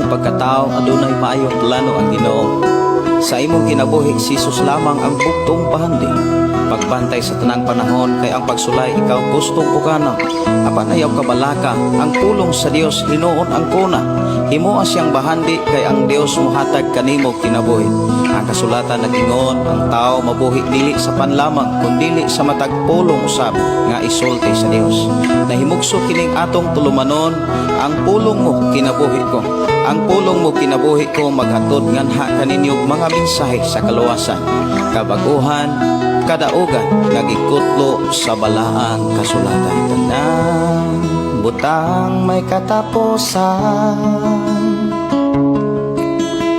Pagkatao, adunay maayong plano ang Ginoo. Sa imong kinabuhi, si Jesus lamang ang bugtong bahandi. Pagbantay sa tanang panahon kay ang pagsulay ikaw gustong ukana. Apan ayaw kabalaka, ang pulong sa Dios hinuon ang kuna. Himoa siyang bahandi kay ang Dios mohatag kanimo kinabuhi. Ang kasulatan nag-ingon, ang tao mabuhi dili sa pan lamang kundili sa matag pulong usab nga isulti sa Dios. Nahimugso kining atong tulumanon, "Ang pulong mo kinabuhi ko." Ang pulong mo kinabuhi ko maghatod nganha kaninyo mga mensahe sa kaluwasan, kabaguhan, kadaugan nga gikutlo sa balaang kasulatan. Tanang butang may katapusan,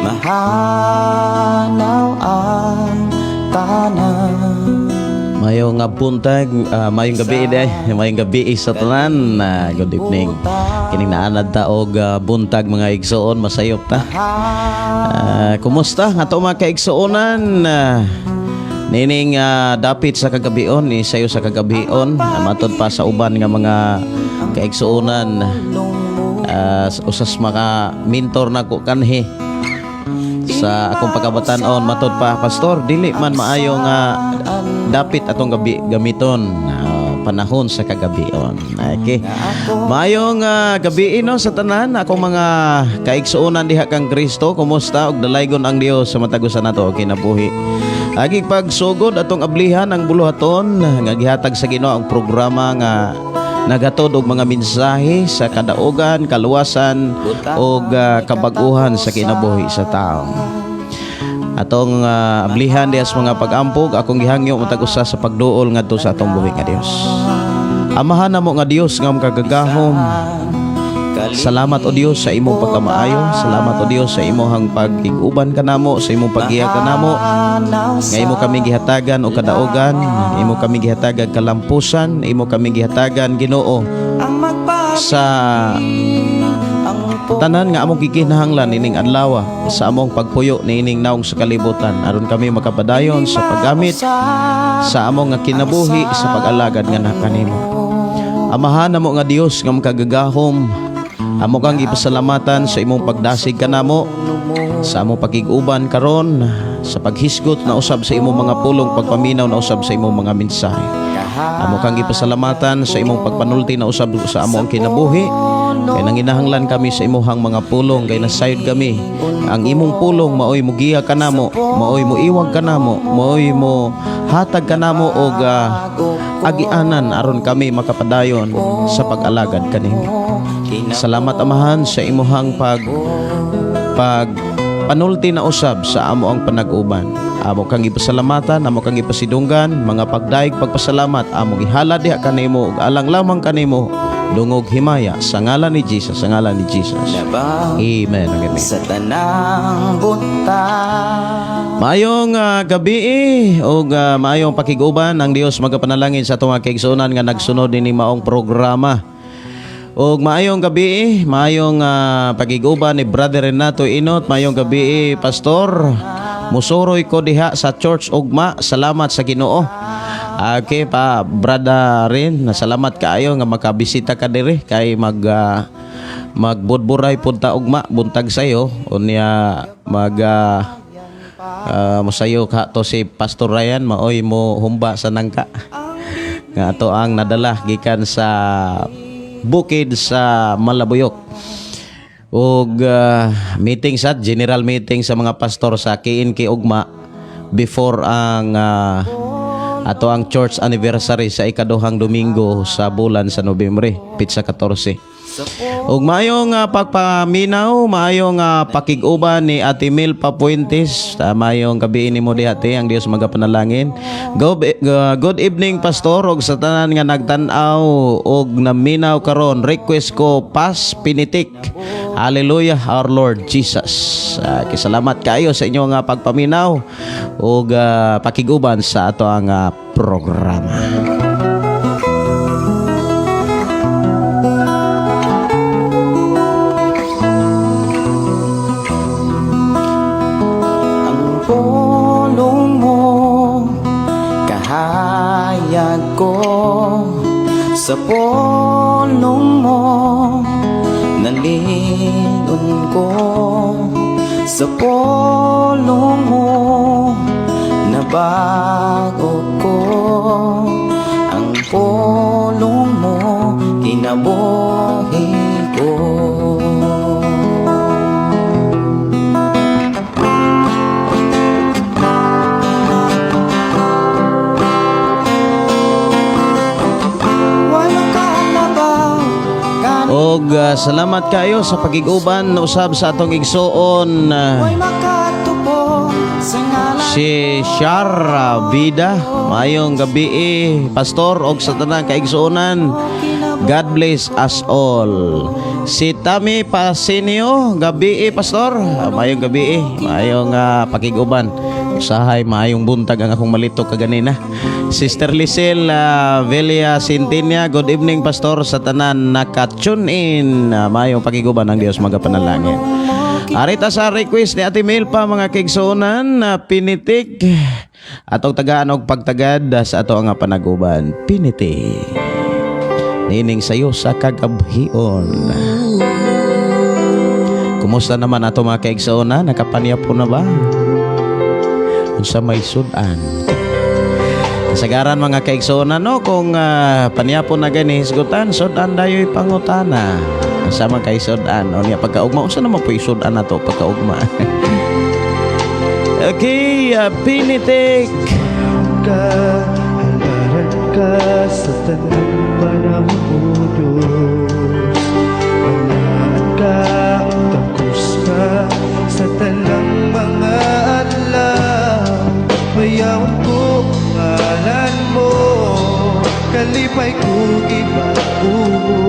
mahanaw ang tanan. Mayong nga buntag, mayong gabi day, mayong gabi sa tanan. Good evening. Kining naanad ta og buntag, mga igsoon, masayop ta. Kumusta nga to, mga kaigsuonan? Nining dapit sa kagabion, ni sayo sa kagabion, matod pa sa uban nga mga kaigsuonan, usas maka mentor nako kanhi sa akong pagkabatanon, matod pa, "Pastor, dili man maayo nga dapit atong gabi gamiton panahon sa kagabion." Okay, maayong gabi no sa tanan akong mga kaigsuonan diha kang Kristo. Kumusta? Og dalaygon ang Dios sa matag usa nato kinabuhi. Agi pagsugod, atong ablihan ang buluhaton nga gihatag sa Ginoo, ang programa nga nagatod og mga mensahe sa kadaugan, kaluwasan ug kabag-uhan sa kinabuhi sa tao. Atong ablihan diha sa mga pag-ampog, akong gihangyo matag usa sa pagduol ngadto sa atong buhi nga Dios. Amahan namo nga Dios nga makagagahom, salamat o Dios sa imong pagkamaayo. Salamat o Dios sa imong pag-uban kanamo, sa imong paggiya kanamo. Nga imo kami gihatagan og kadaugan, imo kami gihatagan kalampusan, imo kami gihatagan, Ginoo, sa tanan nga among gikinahanglan ining adlaw sa among pagpuyo niining naong sa kalibutan, aron kami makapadayon sa paggamit sa among nga kinabuhi sa pag-alagad nga kanimo. Amahan namo nga Dios nga makagagahom, amo kang gipasalamatan sa imong pagdasig kanamo sa among pakig-uban karon sa paghisgot na usab sa imong mga pulong, pagpaminaw na usab sa imong mga mensahe. Amo kang gipasalamatan sa imong pagpanulti na usab sa among kinabuhi kay nanginahanglan kami sa imuhang mga pulong, kay nasayod kami. Ang imong pulong maoy mugiya kanamo, maoy muiwag kanamo, maoy mo hatag kanamo og agianan aron kami makapadayon sa pag-alagad kanimo. Salamat, Amahan, sa imuhang pag pag panulti na usab sa amo ang panag-uban. Amo kang ipasalamatan, amo kang ipasidunggan, mga pagdaig pagpasalamat amo gihalad diha kanimo ug alang lamang kanimo dungog himaya sa ngalan ni Jesus, sa ngalan ni Jesus. Amen. Amen. Sa tanang butang. Maayong gabi ug maayong pakig-uban, ang Dios magapanalangin sa atong mga kaigsuonan nga nagsunod ini maong programa. Ug maayong gabi, maayong pakig-uban ni Brother Renato Inot, maayong gabi, Pastor. Musuroy ko diha sa Church Ugma. Salamat sa Ginoo. Okay pa, brother rin, salamat kaayo nga makabisita ka diri kay magbudburay pud ta ugma buntag sayo, unya mag mosayo ka to si Pastor Ryan, maoy mo humba sa nangka nga ato ang nadala gikan sa bukid sa Malabuyok ug meeting sa general meeting sa mga pastor sa KNK Ugma before ang ato ang church anniversary sa ikaduhang Domingo sa bulan sa Nobyembre, petsa 14. Ug maayong pagpaminaw, maayong pakig-uban ni Ate Milpa Puentes. Maayong gabi nimo diha, te, ang Dios magapanalangin. Good evening, Pastor, ug sa tanan nga nagtan-aw ug naminaw karon. Request ko Pas Pinitik. Hallelujah, our Lord Jesus. Kisalamat kaayo sa inyong pagpaminaw ug pakig-uban sa ato ang programa. Ang pulong mo kahayag ko. Sa pulong mo naligon ko. Sa polong mo, nabago ko. Ang polong mo, kinabuhi ko. Wala ka na ba? Og salamat kayo sa pagig-uban usab sa atong igsuon, Way makatupo sa ngalan. Si Shara Vida. Maayong gabi, pastor, og sa tanang kaigsuonan. God bless us all. Si Tami Pasinio, gabi, pastor. Maayong gabi, maayong pakig-uban. Usahay maayong buntag ang akong malito kaganina. Sister Lisel Velia Centenia, good evening, pastor, sa tanan naka-tune in. Maayong pakig-uban, ang Dios magapanalangin. Arita sa request ni Ate Milpa, mga kaigsuonan na "Pinitik", atong tagaan og pagtagad sa ato nga panaguban. "Pinitik". Nining sayo sa kagabhion. Kumusta naman ato mga kaigsuonan? Nakapanyapon na ba? Unsa may sudan? Kasagaran, mga kaigsuonan, no, kung panyapon na gani hisgutan, sudan dayo'y pangutana. Unsa man kay sudan? O niya pagkaugma, unsa naman po'y sudan nato pagkaugma? Okay, "Pinitik". Ka, halaran ka sa tanang panahon, O Diyos. Balaan ka, takos ka sa tanang mga adlaw. Bayawon ko ang ngalan mo, kalipay ko gibago mo.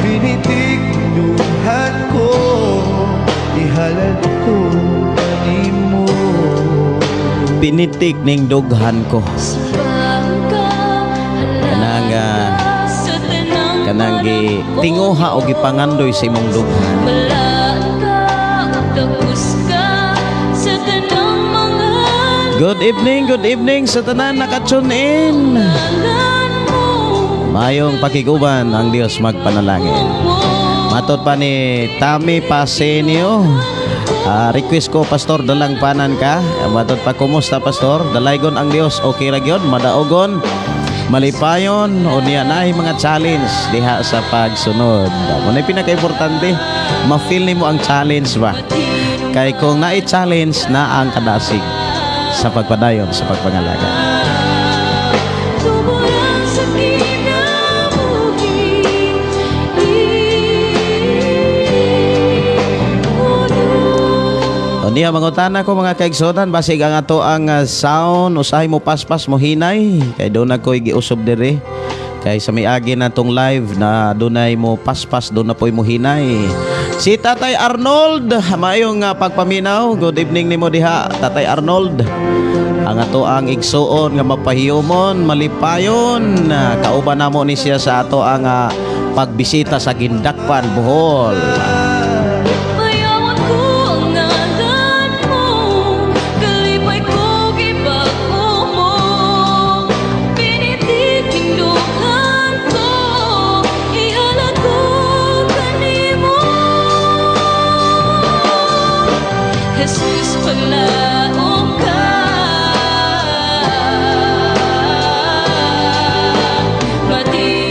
Pinitik dughan ko, ihalad ko kanimo. Pinitik ning dughan ko. Kanang kanang gi tinguha o gipangandoy sa imong dughan. Balaan ka, takos ka sa tanang mga Good evening sa tanan naka-tune in. ngalan mo. Mayong pakiguban, ang Dios magpanalangin. Matod pa ni Tami Pasenio. Request ko, pastor, "Dalangpanan Ka". Matod pa, kumusta, pastor? Dalaygon ang Dios, okay ra gyud, madaogon. Malipayon o niya naay mga challenge diha sa pagsunod. Mo na pinaka-importante, ma-feel nimo ang challenge ba? Kay kung naay challenge na ang kadasig sa pagpadayon sa pagpangalaga. Tuburan sa kinabuhi, O Diyos. O niya mangutana ko, mga kaigsuonan, basig ang ato ang sound usahay mo paspas mo hinay kay doon ako'y giusob diri kay sa miagi na tong live na dunay mo paspas, doon na po'y mo hinay. Si Tatay Arnold, maayong pagpaminaw. Good evening nimo diha, Tatay Arnold, ang ato ang igsuon nga mapahiyumon, malipayon. Kauban namo ni siya sa ato ang pagbisita sa Gindakpan, Bohol. Bayawon ko ang ngalan mo, kalipay ko gibago mo. Pinititinduhan ko, ihalad ko kanimo. Jesus, paglaom ka.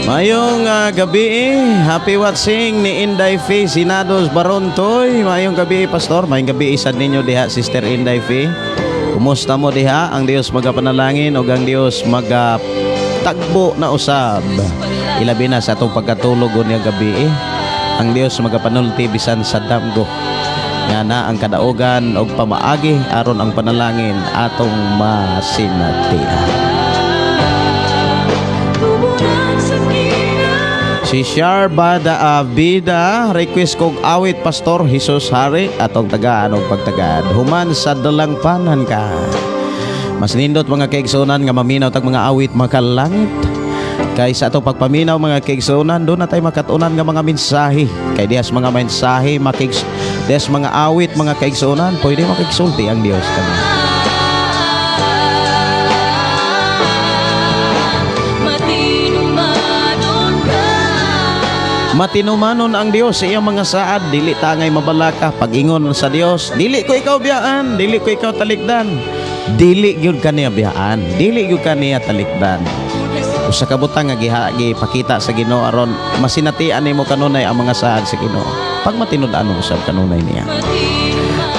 Mayong gabi eh. Happy watching ni Inday Faye Sinados Barontoy. Mayong gabi, pastor. Mayong gabi isad ninyo diha, Sister Inday Faye. Kumusta mo diha? Ang Dios magapanalangin ug ang Dios magatagbo na usab. Ilabi na sa atong pagkatulog unya gabi eh. Ang Dios magapanulti bisan sa damgo. Nga na ang kadaugan og pamaagi aron ang panalangin atong masinatian. Tuburan sa kinabuhi. Si Sharbada Abida, request kog awit, pastor, "Jesus Hari", atong tagaan og pagtagad human sa "Dalangpanan Ka". Mas nindot, mga kaigsuonan, nga maminaw tag mga awit makalangit. Kay sa atong pagpaminaw, mga kaigsuonan, doon na tayo makatunan nga mga mensahe. Kay dihas mga mensahe, dihas mga awit, mga kaigsuonan, pwede makigsulti ang Dios kami. Matinumadon ka. Matinumanon ang Dios sa iyang mga saad, dili ta angay mabalaka pag-ingon sa Dios, dili ko ikaw biyaan, dili ko ikaw talikdan. Dili gyud kaniya biyaan, dili gyud kaniya talikdan. Usa ka butang nga gipakita sa Ginoo aron masinatian nimo kanunay ang mga saad sa Ginoo. Pag matinud-an mo usab kanunay niya.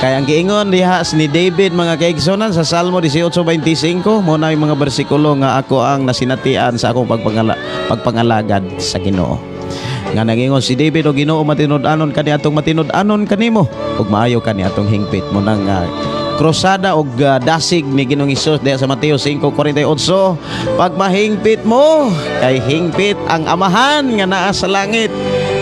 Kaya ang giingon diha ni David, mga kaigsonan, sa Salmo 18:25, mo na yung mga bersikulo nga ako ang nasinatian sa akong pagpangalagad sa Ginoo. Nga nagingon si David, "O Ginoo, matinud-anon kani atong matinud-anon kanimo ug maayo kani atong hingpit." Mo nang krusada og dasig ni Ginoong Hesus diha sa Mateo 5:48, pag mahingpit mo kay hingpit ang Amahan nga naa sa langit.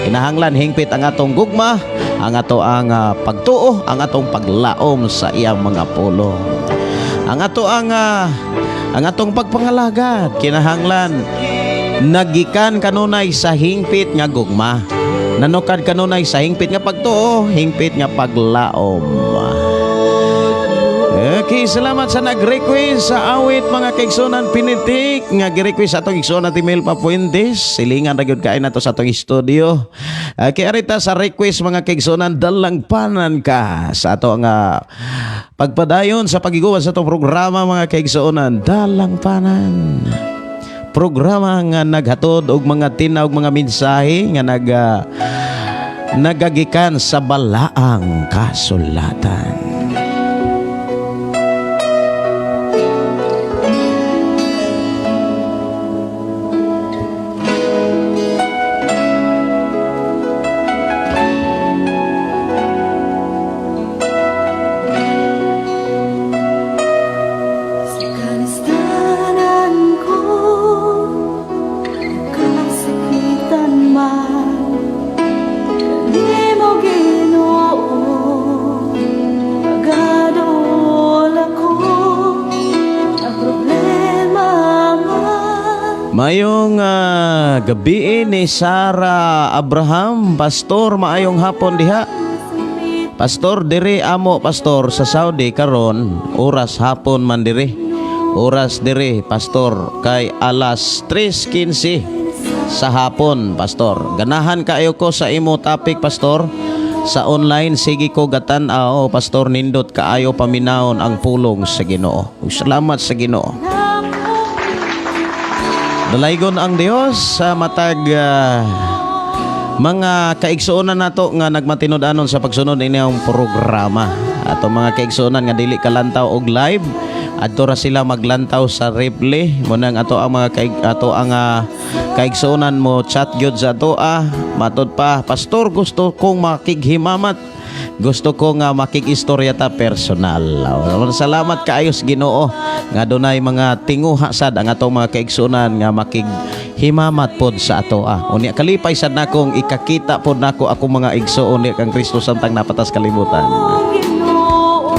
Kinahanglan hingpit ang atong gugma, ang ato ang pagtuo, ang atong paglaom sa iyang mga pulong. Ang atong pagpangalagad kinahanglan nagikan kanunay sa hingpit nga gugma. Nanukad kanunay sa hingpit nga pagtuo, hingpit nga paglaom. Okay, salamat sa nag-request sa awit, mga kaigsunan pinitik nga gi-request sa atong igsoon natin Melpa Fuentes. Silingan ra gyud kain nato sa atong studio. Okay, arita sa request, mga kaigsunan, Dalangpanan Ka, sa ato nga pagpadayon sa pagiguwa sa atong programa, mga kaigsuonan, Dalangpanan. Programa nga naghatod og mga tinaw, mga mensahe nga nagagikan sa balaang kasulatan. Sa kalistanan ko, kasakitan man, kanimo, Ginoo, magadol ako, ang problema man. Mayong gabi ni Sara Abraham, Pastor, maayong hapon diha. Pastor, diri amo, pastor, sa Saudi karon, oras hapon man diri. Oras diri, pastor, kay alas 3:15 sa hapon, pastor. Ganahan kaayo ko sa imo topic, pastor. Sa online sige ko gatan-aw, pastor, nindot kaayo paminawon ang pulong sa Ginoo. Ug salamat sa Ginoo. Dalaygon ang Dios sa matag mga kaigsuonan nato nga nagmatinud-anon sa pagsunod inyong programa. Ato mga kaigsuonan nga dili kalantaw og live, adto ra sila maglantaw sa replay. Mo nang ato ang mga ato ang kaigsuonan mo chat gyud sa atoa. Matod pa, "Pastor, gusto kong makighimamat. Gusto ko nga makig-istorya ta personal." Oh, salamat kaayo sa Ginoo nga dunay mga tinguha sad ang atong mga kaigsuonan nga makighimamat pod sa atoa. Unya kalipay sad nakong ikakita pod nako akong mga igsoon ni kang Kristo samtang napatas kalibutan. Ginoo,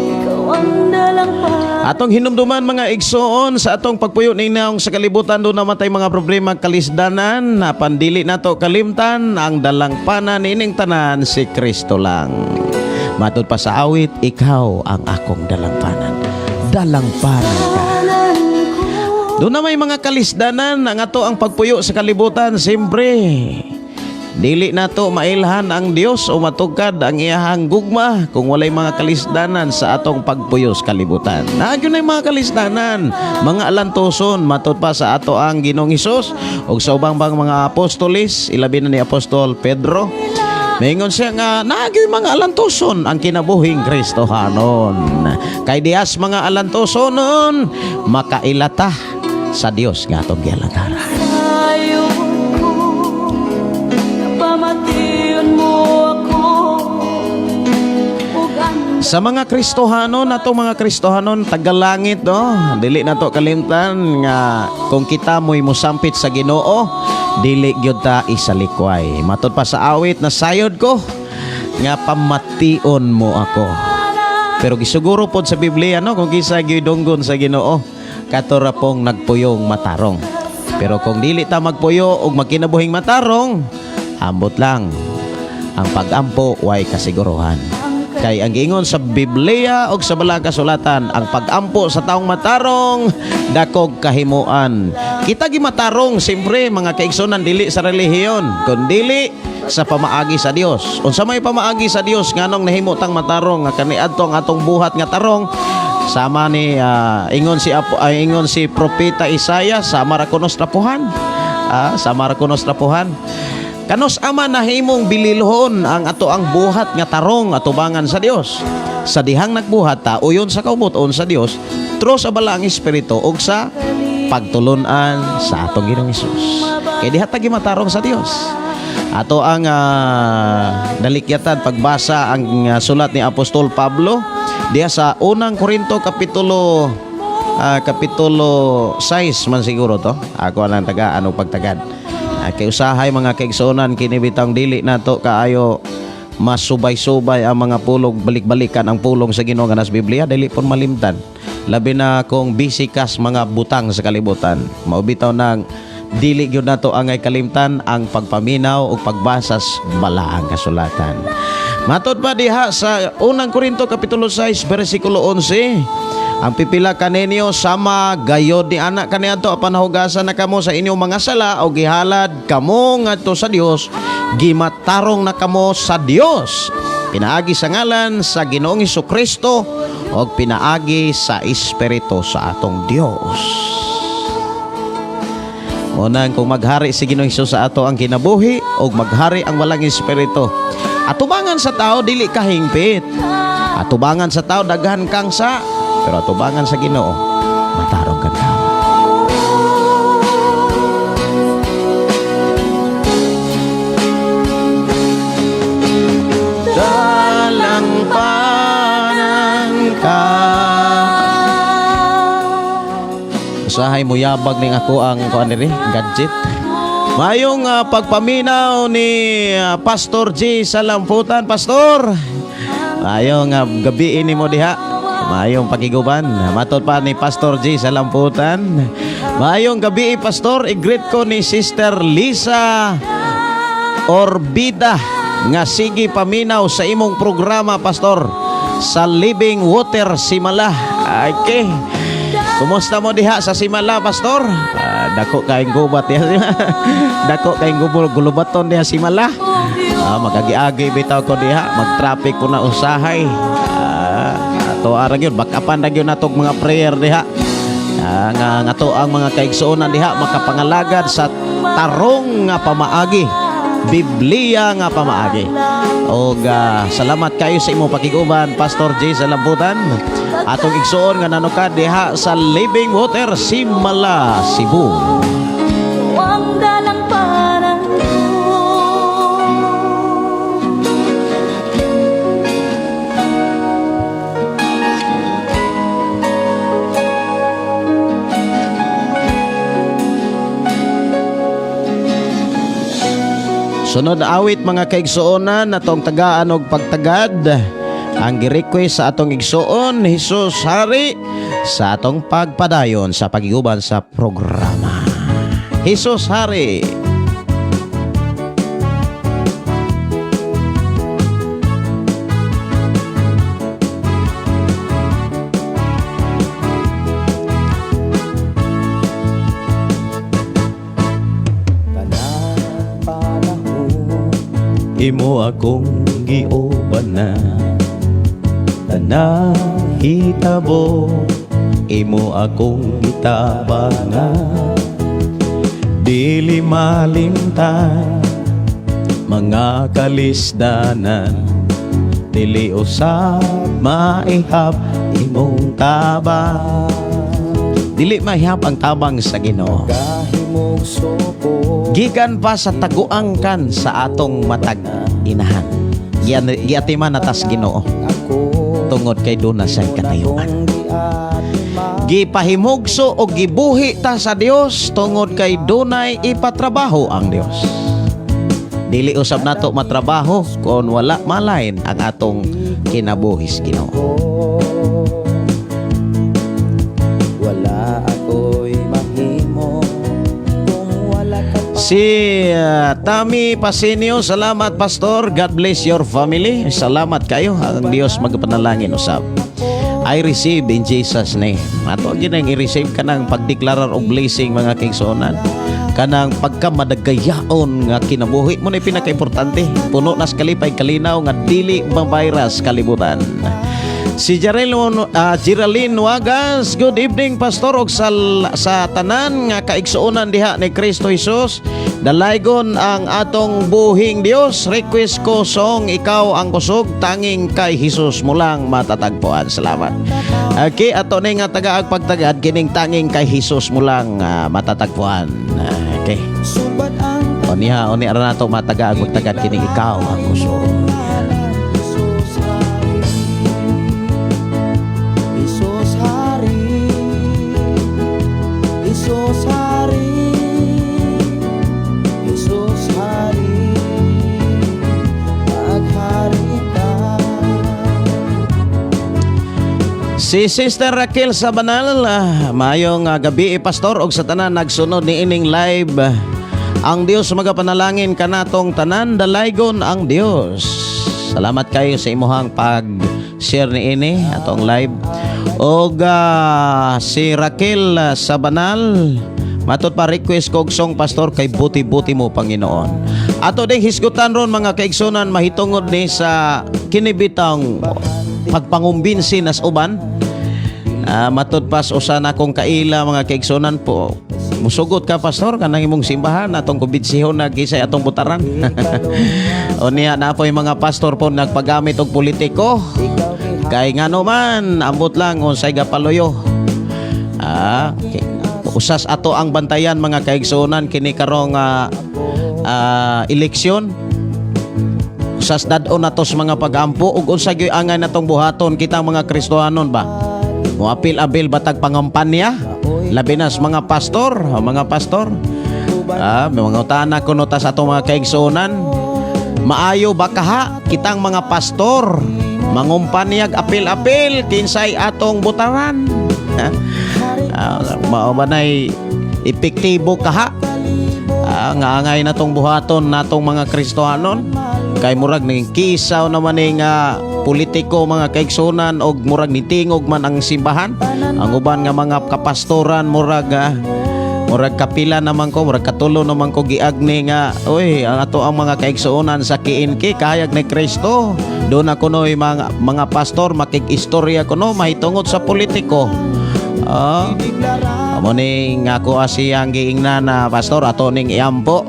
ikaw ang dalangpan. Atong hinumduman, mga igsoon, sa atong pagpuyo ninaong sa kalibutan, do namatay mga problema, kalisdanan, na pandili nato kalimtan ang dalangpanan ining tanan, si Kristo lang. Matud pa sa awit, "Ikaw ang akong dalangpanan." Dalangpanan ka. Doon na may mga kalisdanan ang ato ang pagpuyo sa kalibutan, siyempre. Dili nato mailhan ang Dios o matugkad ang iyahang gugma kung walay mga kalisdanan sa atong pagpuyo sa kalibutan. Naa gyud mga kalisdanan, mga alantuson, matud pa sa ato ang Ginoong Hesus ug sa ubang bang mga apostolis, ilabi na ni Apostol Pedro. Maingon siya nga naa gyud mga alantuson ang kinabuhing Kristohanon. Kay dihas mga alantusonon, makailata sa Dios nga atong gialagaran. Ayaw ko, napamation mo ako ug ang Sa mga Kristohanon, atong mga Kristohanon, tagalangit, no? Dili na to kalimtan nga kung kita mo'y musampit sa Ginoo, dili gyud ta isalikway. Matod pa sa awit na sayod ko, nga pamation mo ako. Pero gisuguro pod sa Biblia, no, kung kinsa gyud dunggon sa Ginoo, kato ra pong nagpuyong matarong. Pero kung dili ta magpuyo og magkinabuhing matarong, ambot lang, ang pagampo way kasiguruhan. Kay ang giingon sa Biblia og sa Balaang Kasulatan, ang pagampo sa taong matarong dakog kahimuan. Kita gimatarong siyempre, mga kaigsunan, dili sa relihiyon kundili sa pamaagi sa Dios. Unsa may pamaagi sa Dios nganong nahimo tang matarong nga kaniadto ang atong buhat nga tarong, sama ni ingon si Apo, ay, ingon si Propeta Isaiah, sama ra kunos trapuhan. Sama ra kunos trapuhan. Kanus ama nahimong bililhon ang ato ang buhat nga tarong atubangan sa Dios? Sa dihang nagbuhat ta uyon sa kaubuton sa Dios, tros sa Balaang Espiritu ug sa pagtulunan sa atong Ginoong Hesus. Kay diha ta gimatarong sa Dios. Ato ang dalikyatan pagbasa ang sulat ni Apostol Pablo diha sa Unang Korinto kapitulo 6 man siguro to. Ako lang taga ano pagtagad. Kay usahay, mga kaigsuonan, kini bitang dili nato kaayo masubay-subay ang mga pulong, balik-balikan ang pulong sa Ginoo nga nas Biblia, dili pon malimtan. Labi na kung busy kas mga butang sa kalibutan. Mao bitaw nang dili gyud nato angay kalimtan ang pagpaminaw ug pagbasa sa Balaang Kasulatan. Matod pa diha sa Unang Korinto kapitulo 6 bersikulo 11, ang pipila kaninyo sama gayod ni anak kaniadto, apan nahugasan na kamo sa inyong mga sala o gihalad kamo ngadto sa Dios, gimatarong na kamo sa Dios pinaagi sa ngalan sa Ginoong Kristo o pinaagi sa Espiritu sa atong Dios. Unang kung maghari si Ginoong Hesus sa ato ang kinabuhi o maghari ang walang espiritu. Atubangan sa tao dili ka hingpit. Atubangan sa tao daghan kang sa, pero atubangan sa Ginoo matarong kang tao. Dalangpanan ka. Usahay mo yabag ning ako ang kuan diri, gadget. Mayong pagpaminaw ni Pastor G sa Lamputan, Pastor. Mayong gabi ini mo diha. Mayong pakiguban. Matod pa ni Pastor G sa Lamputan. Mayong gabi, Pastor, i-greet ko ni Sister Lisa Orbida nga sige paminaw sa imong programa, Pastor, sa Living Water Simala. Okay. Kumusta mo diha sa Simala, Pastor? Dako kayong gubat diha. Dako kayong gubol gulubaton diha Simala. Magagi-agi bitaw ko diha, mag-traffic ko na usahay. Ato ara gyud backupan ra gyud natog mga prayer diha. Nga nga to ang mga kaigsuonan diha makapangalagad sa tarong nga pamaagi. Biblia nga pamaagi. Og salamat kayo sa imong pakiguban, Pastor J. sa Lambutan. Atong igsuon nga nanukad diha sa Living Water Simala, Cebu. Ang dalangpanan ko. Sunod na awit, mga kaigsuonan, atong tagaan og pagtagad ang gi-request sa atong igsuon Jesus Hari sa atong pagpadayon sa pagiguban sa programa. Jesus Hari. Tanang panahon imo akong giuban na, tanang hitabo imo akong gitabangan. Dili malimtan mga kalisdanan, dili usab maihap imong tabang. Dili mahihap ang tabang sa Ginoo. Gahimog suko. Gikan pa sa taguang kan sa atong matag inahan. Giatiman natas Ginoo Ako tungod kay duna siya'y katayuan. akong giatiman. Gipahimugso o gibuhi ta sa Dios tungod kay dunay ipatrabaho ang Dios. Dili usab nato matrabaho kung wala malain ang atong kinabuhi sa Ginoo. Wala ako'y mahimo kung wala ka pa. Si Tami Pasinio, salamat, Pastor. God bless your family. Salamat kayo. Ang Dios magpanalangin usab. I receive in Jesus' name. Ato gyud ang i-receive kanang pagdeklarar og blessing, mga kaigsuonan. Kanang pagkamadagayaon nga kinabuhi mo na pinakaimportante. Puno nas kalipay, kalinaw nga dili ma-virus kalibutan. Si Geraldine Wagas, good evening, Pastor, og sa tanan nga kaigsuonan diha ni Kristo Jesus. Dalaygon ang atong buhing Dios. Request ko song "Ikaw ang Kusog", tanging kay Jesus mo lang matatagpuan. Salamat. Okay, ato ni nga tagaag pagtagad kining "Tanging kay Jesus mo lang matatagpuan". Okay. O niya, o niya nato matagaag pagtagad kining "Ikaw ang Kusog". Jesus Hari, Jesus Hari, Jesus Hari, Jesus Hari, maghari ka. Si Sister Raquel Sabanal, maayong gabi, Pastor, og sa tanan nagsunod ni ining live. Ang Dios magapanalangin kanatong tanan, dalaygon ang Dios. Salamat kayo sa imuhang pag-share ni ini atong live. Og si Raquel Sabanal, matod pa, request kog song, Pastor, kay "Buti-buti mo, Panginoon". Ato ding hisgutan ron, mga kaigsunan, mahitungod ni sa kinibitang pagpangumbinsi nas uban. Matud pas usa na akong kaila, mga kaigsunan po. Musugot ka, Pastor, kanang imong simbahan atong kumbinsihon na kisay atong butaran. O niya na po yung mga pastor po nagpagamit og politiko. Kay ngano man, ambot lang unsay gapaluyo. Okay. Usas ato ang bantayan, mga kaigsunan, kini karong eleksyon. Usas dad-on nato sa mga pagampo ug unsa gyud angay natong buhaton kitang mga Kristohanon ba? Moapil-apil batag pangampanya? Labi na sa mga pastor, o mga pastor. May mga utana kuno ta sa atong mga kaigsuonan. Maayo ba kaha kitang mga pastor mangumpanyag apil-apil kinsay atong butaran? Ha? Mao ba nay epektibo kaha? Nga angay natong buhaton natong mga Kristohanon kay murag ning kisaw naman ning politiko, mga kaigsunan, og murag nitingog man ang simbahan, ang uban nga mga kapastoran, murag kapila naman ko, murag katulo naman ko giagni nga, uy, ang ato ang mga kaigsuonan sa KNK, kahayag ni Kristo, doon ako noy mga pastor makig-istorya kuno mahitungod sa politiko. Amo ning ako asiyang giingnan na, Pastor, ato ning iampo.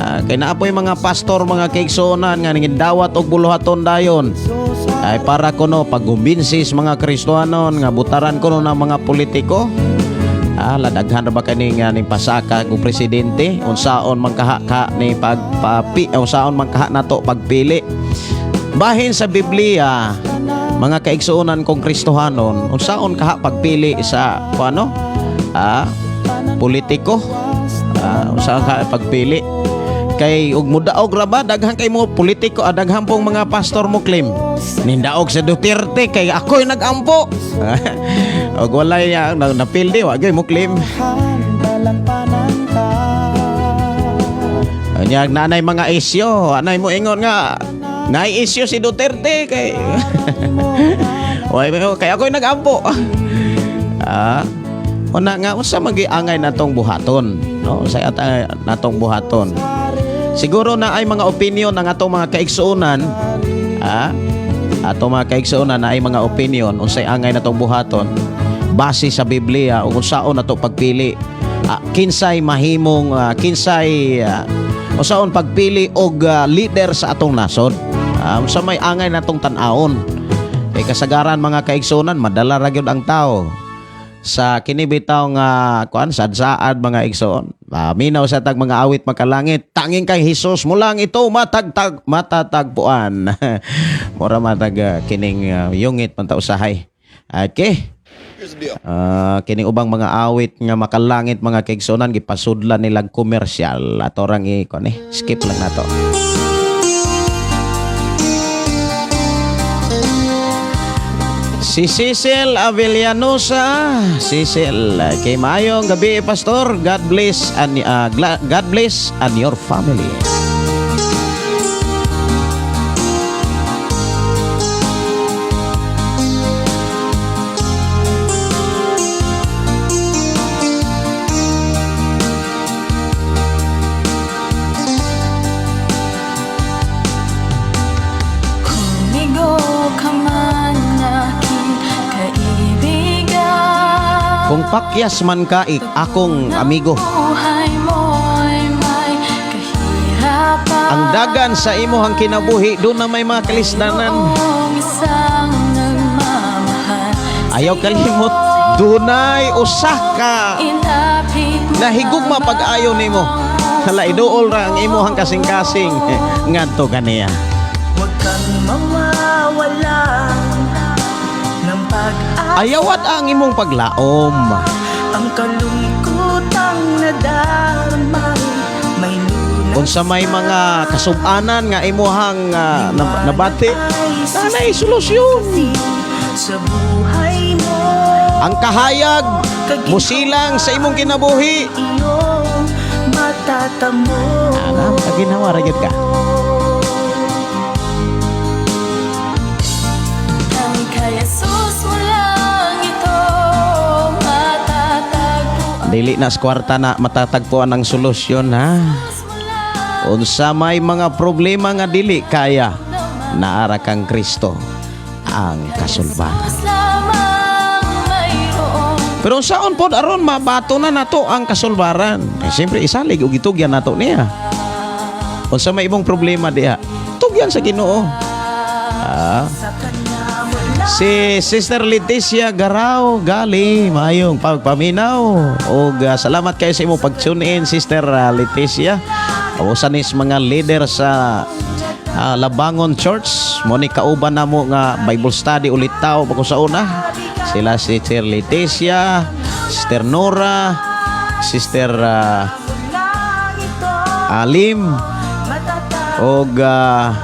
Kay naa po'y mga pastor, mga kaigsuonan, nga ning dawat og buluhaton dayon. Ay para kuno pagkumbinsi sa mga Kristohanon nga butaran kuno ng mga politiko. Ladaghan ra ba kani nga ning pasaka kung presidente, unsaon man kaha ka ni pagpapi, unsaon man kaha nato pagpili. Bahin sa Biblia, mga kaigsuonan kong Kristohanon, unsaon kaha pagpili sa ano? Politiko. Unsaon kaha pagpili? Kay ug mudaog ra ba, daghan kay mo politiko, daghan pong mga pastor mo claim. Nindaog sa Duterte kay ako'y nagampo. Og walay napildi, wa gyud mo claim. Dalampanan ka. Nya nanay mga isyo, anay mo ingon nga naay isyo si Duterte kay way kay ako'y nagampo. Una nga unsa magiangay natong buhaton, no? Sa at natong buhaton. Siguro na ay mga opinion ng atong mga kaigsuonan, atong mga kaigsuonan na ay mga opinion unsay angay natong buhaton base sa Biblia ug unsaon nato pagpili. Kinsay mahimong kinsay unsaon pagpili og leader sa atong nasod. Unsa may angay natong tan-awon. Kay kasagaran, mga kaigsuonan, madala ra gyud ang tao sa kini bitaw nga kuan, sad-saad, mga igsoon. Minaw sa tag mga awit makalangit, tanging kay Hesus mo lang ito matagtag matatagpuan. Mura matag kining yungit man ta usahay. Okay. Kining ubang mga awit nga makalangit, mga kaigsuonan, gipasudlan nilang komersyal. Ato rang i kuan eh, skip lang nato. Si Cecil Avellanosa. Cecil, kay maayong gabi, Pastor. God bless and your family. Kumigo ka man, aking kaibigan. Kung pakyas man ka akong amigo. Buhay mo'y may kahirapan. Ang dagan sa imuhang kinabuhi, doon na may mga kalisdanan. Mayroong isang nagmamahal. Ayaw kalimot, dunay usa ka Ilapit mo nahigugma pag-ayo nimo. Hala, iduol ra ang imuhang kasing-kasing ngadto kaniya. Huwag kang mawawala ng pag-asa. Ayawat ang imong paglaom. Ang kalungkutang nadarama, may lunas. Kung sa may mga kasub-anan nga imuhang nabati, nanay solusyon. Sa buhay mo. Ang kahayag musilang sa imong kinabuhi. Iyong matatamo. Ana, ginawa ra gyud ka. Ang kay Jesus mo lang ito matatagpuan. Dili na sa kwarta na matatagpuan ang solusyon, ha. Unsa may mga problema nga dili kaya, naara kang Kristo ang kasulbaran. Jesus lamang mayroong Pero saon pod aron mabato na nato ang kasulbaran? Eh, siyempre isalig ug gitugyan nato niya. Unsa may imong problema diha? Tugyan sa Ginoo. Ah. Si Sister Leticia Garao Gali, maayong pagpaminaw. Og salamat kayo sa imong pag-tune in, Sister Leticia. Usa ni sa mga leader sa Labangon Church. Mo ni kauban namo nga Bible study ulit tao pag sa una. Sila si Sister Leticia, Sister Nora, Sister Alim, og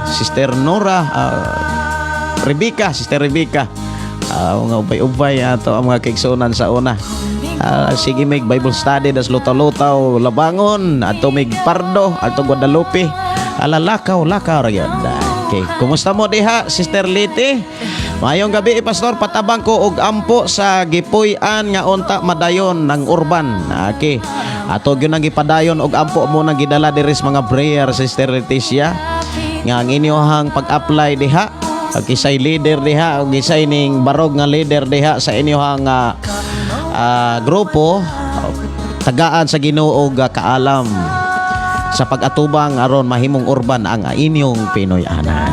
Sister Nora, Rebecca, Sister Rebecca. Mga ubay-ubay ato ang mga kaigsuonan sa una. Sige mig Bible study das Lutaw-Lutaw, Labangon, ato mig Pardo, ato Guadalupe. Ala, lakaw, lakaw ra gyud. Okay, kumusta mo diha, Sister Liti? Maayong gabi, Pastor, patabang ko og ampo sa gipuy-an nga unta madayon ng urban. Okay. Ato gyud ang gipadayon og ampo mo nang gidala diri sa mga prayer, Sister Leticia, nga ang inyohang pag-apply diha, og isay leader diha og isay ning barog nga leader diha sa inyohang grupo, tagaan sa Ginoo og kaalam sa pag-atubang aron mahimong urban ang inyong Pinoy-anan.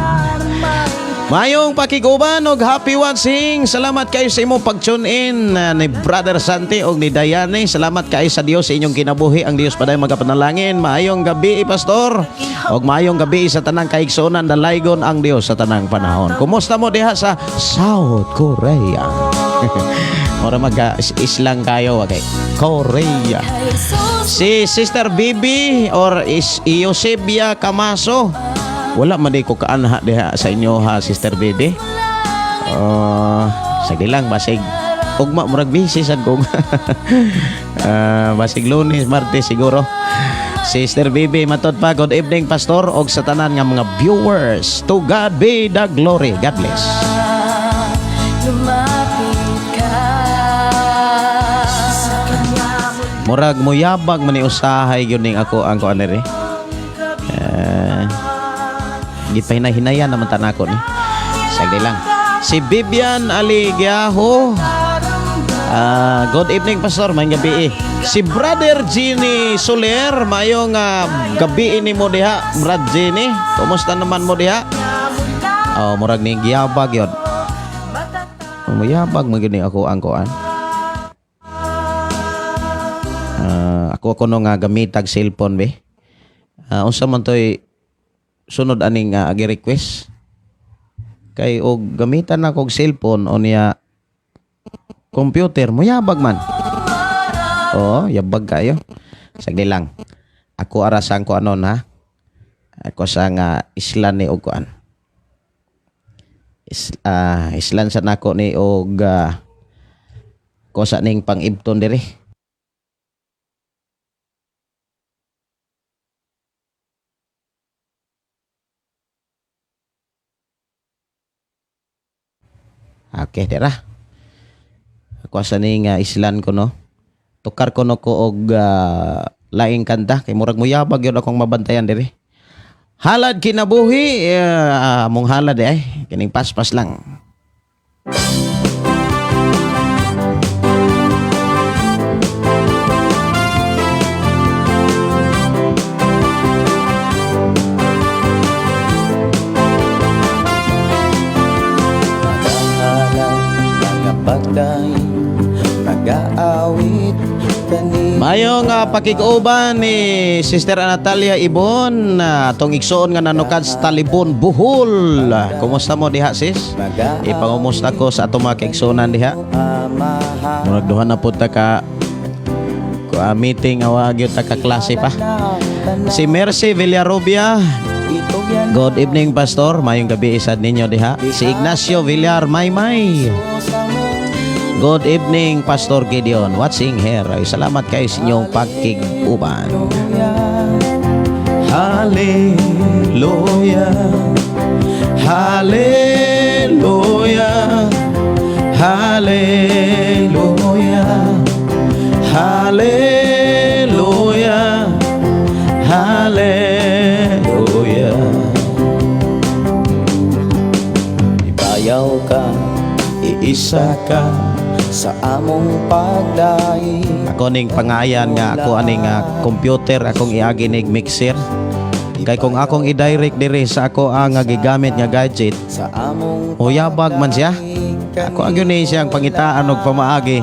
Mayong pakiguban og happy watching. Salamat kayo sa imong pag-tune in ni Brother Santi og ni Dayane. Salamat kayo sa Dios sa inyong kinabuhi. Ang Dios padayon magapanalangin. Maayong gabi, Pastor. Og maayong gabi sa tanang kaigsuonan, dalaygon ang Dios sa tanang panahon. Kumusta mo diha sa South Korea? Ora magka islang kayo, okay. Korea. Kay Jesus. Si Sister Bibi or is Eusebia Camaso. Wala man di ko kaanha diha sa inyo ha, Sister Bibi. Sagdi lang, basig ugma, murag busy sad ko. Basig Lunes, Martes siguro. Sister Bibi, matod pa, good evening, Pastor, og sa tanan nga mga viewers. To God be the glory. God bless. Lumapit ka. Murag muyabag man ni usahay gyud ning ako ang kuan diri. Eh, gipahinay-hinayan naman tanako ni. Sagdi lang. Si Vivian Aligiaho. Ah, good evening, Pastor, maayong gabi. Si Brother Genie Soler, maayong gabi ni mo diha, Brad Genie. Kumusta naman mo diha? Oh, murag ni giyabag yun. Muyabag man gyud ni ako ang kuan. Ah, ako ako no nga gamitag cellphone be. Unsa man toy sunod aning gi-request? Kay og gamitan na kog cellphone o niya computer, muyabag man. Oo, yabag kayo. Sagli lang. Ako arasan ko anon ha. Ako sa nga isla ni og kuan. Islan sa nako ni og kosa ning pang-ibton diri. Okay, dira. Ako sa ning islan ko no. Tukar ko no ko og laing kanta kay murag muyabag yun akong mabantayan diri. Halad kinabuhi, mong halad eh, kining paspas lang. Nagahalad, mga pagdaing, nagaawit kani. Mayong pakig-uban ni Sister Natalia Ibon, atong igsoon nga nanukad sa Talibon, Bohol. Kumusta mo diha, sis? Ipangumusta ko sa atong mga kaigsuonan diha. Amahan Murag duha na po ta ka meeting awa gyud ta ka klase pa. Si Mercy Villarubia, Itugyan good evening, Pastor. Mayong gabi isad ninyo diha. Si Ignacio Villar Maymay. sa mong Good evening, Pastor Gideon. Watching here. Ay, salamat kayo sa inyong pagkiguban. Hallelujah. Hallelujah. Hallelujah. Hallelujah. Hallelujah. Ibayaw ka, Iisa ka sa among pagdaig. Ako ning pangayan nga ako aning computer akong iagi nig mixer. Kay kung akong i-direct diri sa ako ang gigamit nga gadget, Sa among uyabag man siya. pagdaig Ako ang yun eh, siyang pangitaan og pamaagi.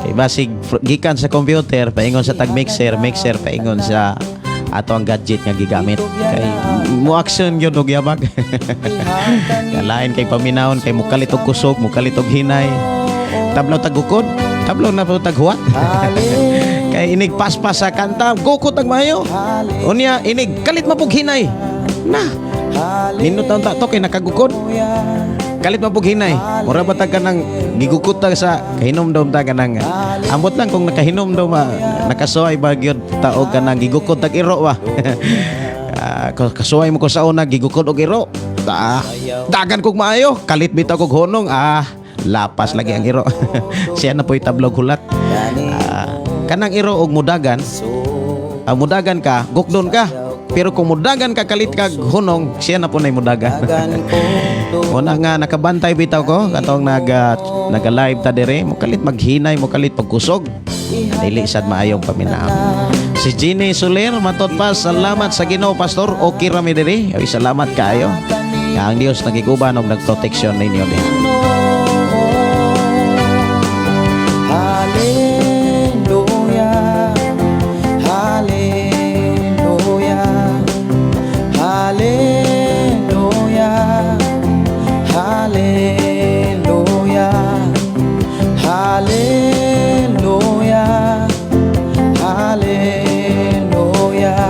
Kay basig gikan sa computer paingon sa tag mixer, mixer paingon sa ato ang gadget nga gigamit. Kay mo action gyud og yabag. Kalain kay paminawon kay mukalit og kusog, mukalit og hinay. Tablaw tag gukod, tablaw na po tag huwat. Kay inig paspas sa kanta, gukod tag maayo. Unya inig kalit mapug hinay. Na, nindot taon ta to kay nakagukod. Kalit mapug hinay. Mura ba tag kanang gigukot ta sa kahinom daw ta kanang ambot lang kung nakahinom daw ma nakasuway ba gyud ta og kanang gigukod tag iro ba. Kasuway mo ko sa una gigukod og iro. Ta, dagan kog maayo, kalit bitaw kog hunong, lapas lagi ang iro. Siya na po'y tablog hulat. Kanang iro og mudagan, mudagan ka, gukdon ka. Pero kung mudagan ka kalit kag hunong, siya na po na'y mudagan. Una nga nakabantay bitaw ko katong naga live ta dire, mo kalit maghinay, mo kalit pagkusog. Dili sad maayong paminaw. Si Jeannie Soler matot pa, salamat sa Ginoo, Pastor. Okay ra mi diri. Ay, salamat kaayo. Nga ang Dios nagiguban og nagproteksyon ninyo diha. Hallelujah, Hallelujah, Hallelujah, Hallelujah, Hallelujah, Hallelujah,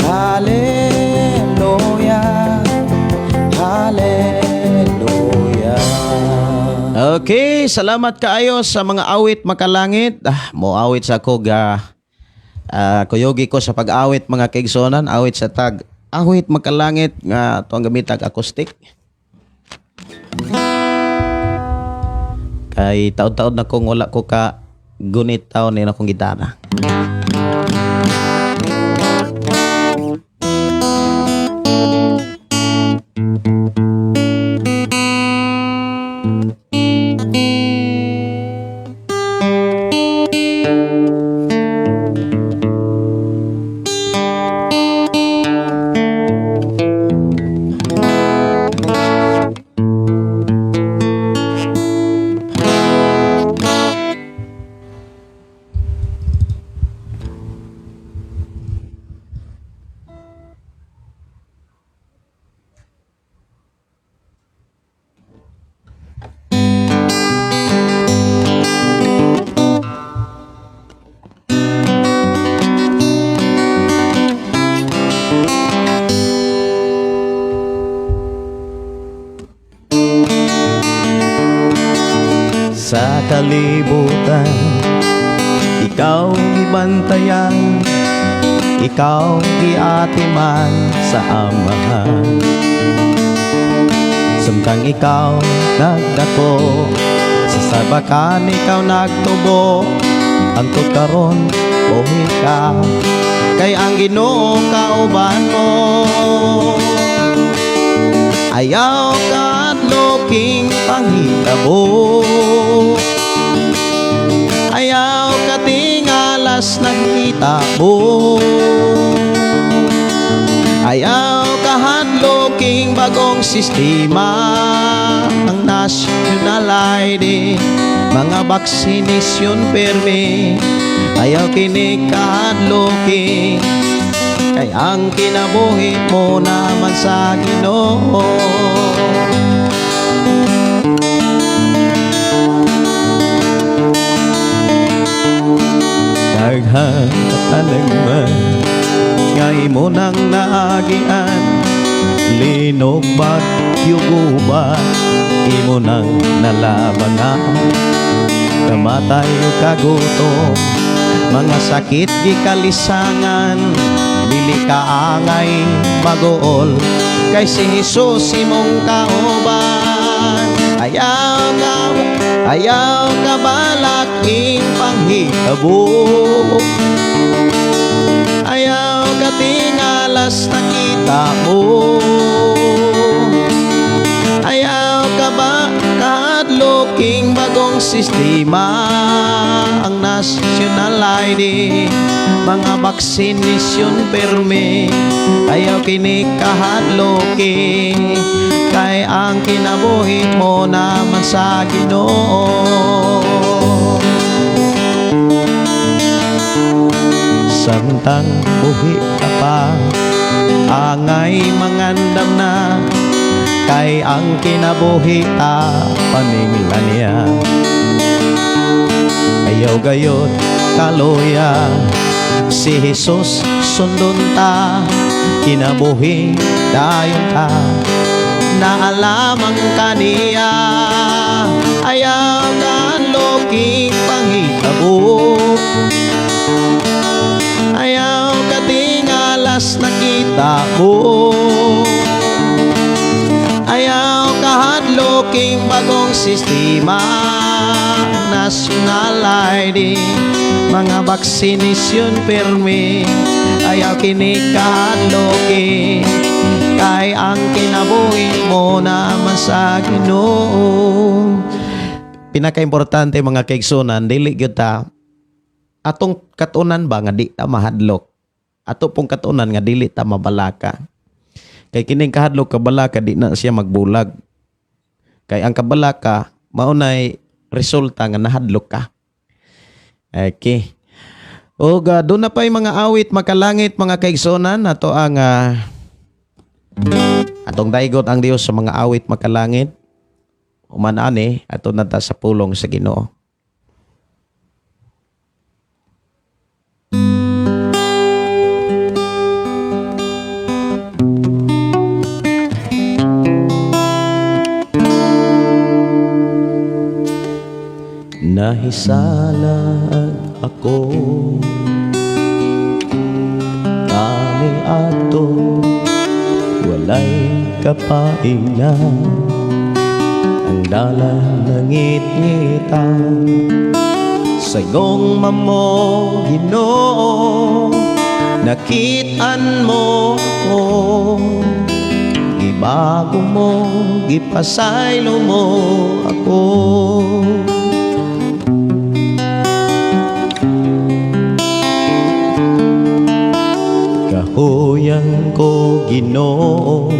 Hallelujah, Hallelujah. Okay, salamat kaayo sa mga awit makalangit. Mo awit sa ko ga kuyogi ko sa pag-awit mga kaigsonan, awit sa tag awit makalangit nga tuang gamitag acoustic. Kay taod-taod na kong wala ko ka gunit taon ni akong gitara. Kalibutan, ikaw gibantayan, ikaw giatiman sa Amahan. Samtang ikaw nagdako, sa sabakan ikaw nagtubo. Hangtod karon buhi ka, kay ang Ginoo kauban mo. Ayaw kahadloking panghitabo, ayaw katingalas nagkitabo, ayaw kahadloking bagong sistema, ang national ID, mga vaksinisyon permi. Ayaw kini kahadloking, kay ang kinabuhi mo naman sa Ginoo. Daghan katalagman nga imo nang naagian, linog, bagyo, gubat, imo nang nalabanan. Kamatay o kagutom, mga sakit gikalisangan, dili ka angay maguol, kay si Jesus imong kauban. Ayaw ka balaking panghitabo, ayaw katingalas nakita mo, ayaw ka ba kahadloking bagong sistema, ang national ID, mga vaksinisyon permi. Ayaw kini kahadloking, kay ang kinabuhi mo naman sa Ginoo. Samtang buhi ka pa, angay mangandam na, kay ang kinabuhi ta paningla niya. Ayaw gayod kaluya, si Jesus sundon ta, kinabuhi dayon ta naalamang kaniya. Ayaw kahadloking panghitabo, ayaw katingalas nakita mo, ayaw kahadloking bagong sistema, national ID, mga vaksinisyon permi. Ayaw kini kahadloking, kay ang kinabuhi mo naman sa Ginoo. Pinakaimportante, mga kaigsunan, dili gyud ta atong katunan ba nga di ta mahadlok. Ato pong katunan nga dili ta mabalaka. Kay kining kahadlok, kabalaka, di na siya magbulag. Kay ang kabalaka mao nay resulta nga nahadlok ka. Okay. O doon na pa'y mga awit makalangit, mga kaigsunan, ato ang atong daigot ang Dios sa mga awit makalangit. Human ani ato na ta sa pulong sa Ginoo. Nahisalag ako kani ato, walay kapaina, ang dalan nangit-ngitan. Saygong mamo, Ginoo, nakitaan mo ako, gibago mo, gipasaylo mo ako. Kahuyang ko, Ginoo,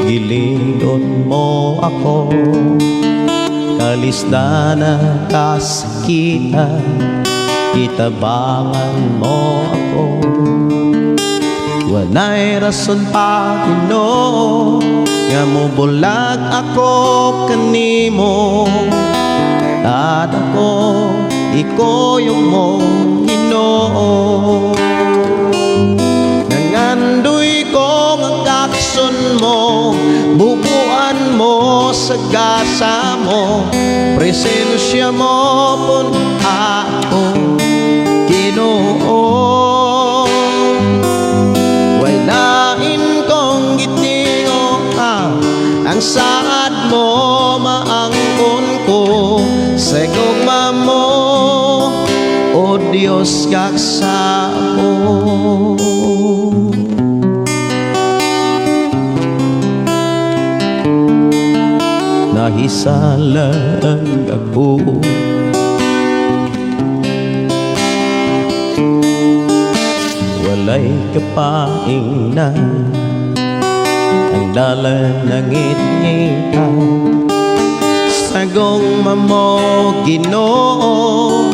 giligon mo ako, kalisdana kasakitan, kitabangan mo ako. Walay rason pa, Ginoo, nga mobulag ako kanimo. At ako ikuyog mo, Ginoo. Nangandoy ko nga kakson mo, bubuan. mo sa gasa mo, presensya mo pun ako, Ginoo. Walain kong gitingo ang saad mo maangkon ko sa gugma mo, O Diyos, gaksa ko. Nahisalang ako, walay kapaing na ang dalan ng ngitngita. Sa gugma mo, Ginoo,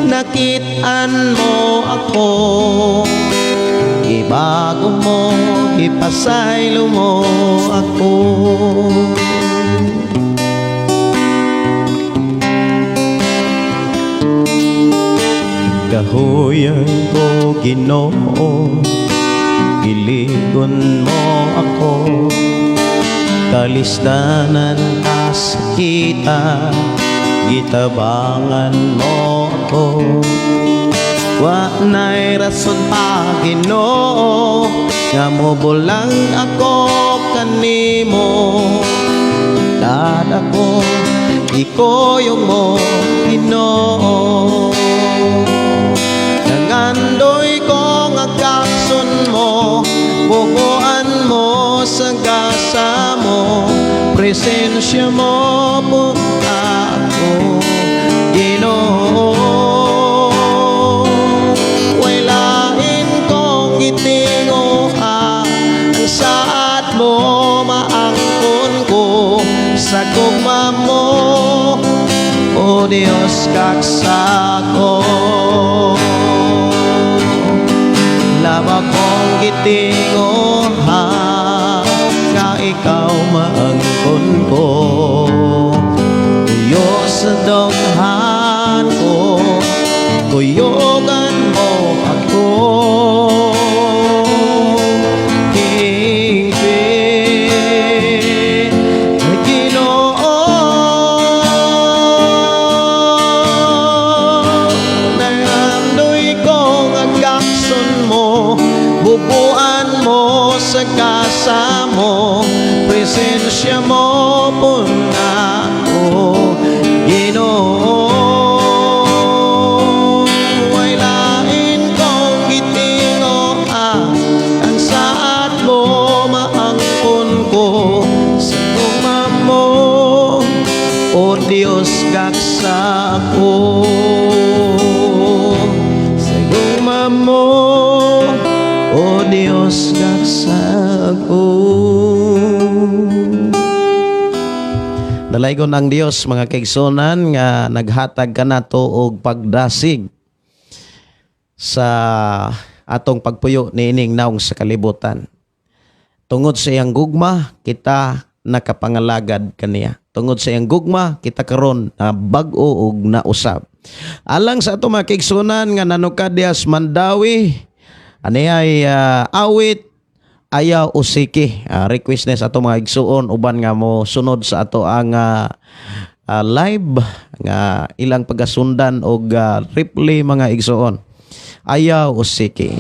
nakitaan mo ako. Ibago mo, ipasaylo mo ako. Kahuyan ko, Ginoo, giligon mo ako. Kalisdanan kita, gitabangan mo ako. Wa na'y rason pa, Ginoo, nga mobulang ako kanimo. Dad ako, ikuyog mo, Ginoo. Nangandoy ko nga kakson mo, bubuan mo sa gasa mo, presensya mo punta ako, Ginoo. Walain kong gitingo ang saad mo maangkon ko sa gugma mo, O Diyos, kaksa ko. Laba kong gitingo ha, nga ikaw maangkon ko. Tuyo sa doghan ko, kuyogan mo ako. Hingpit, Ginoo, nangandoy ko nga gakson mo, bubuan mo sa gasa mo, presensya mo puna ko, Ginoo. Way lain kong gitingo ang saad mo maangkon ko sa gugma mo, O Diyos, gaksa ko. Sa gugma mo, O Diyos, gaksa ko. Dalaygon ang Dios, mga kaigsunan, nga naghatag kanato og pagdasig sa atong pagpuyo niining naong sa kalibutan. Tungod sa iyang gugma, kita nakapangalagad kaniya. Tungod sa iyang gugma, kita karon na bag-o og nausab. Alang sa ato mga kaigsunan nga nanukad diha sa Mandawi, ani ay awit Ayaw Usiki. Request na sa ato mga igsuon uban nga mo sunod sa ato ang live nga ilang pagasundan og replay, mga igsuon. Ayaw Usiki.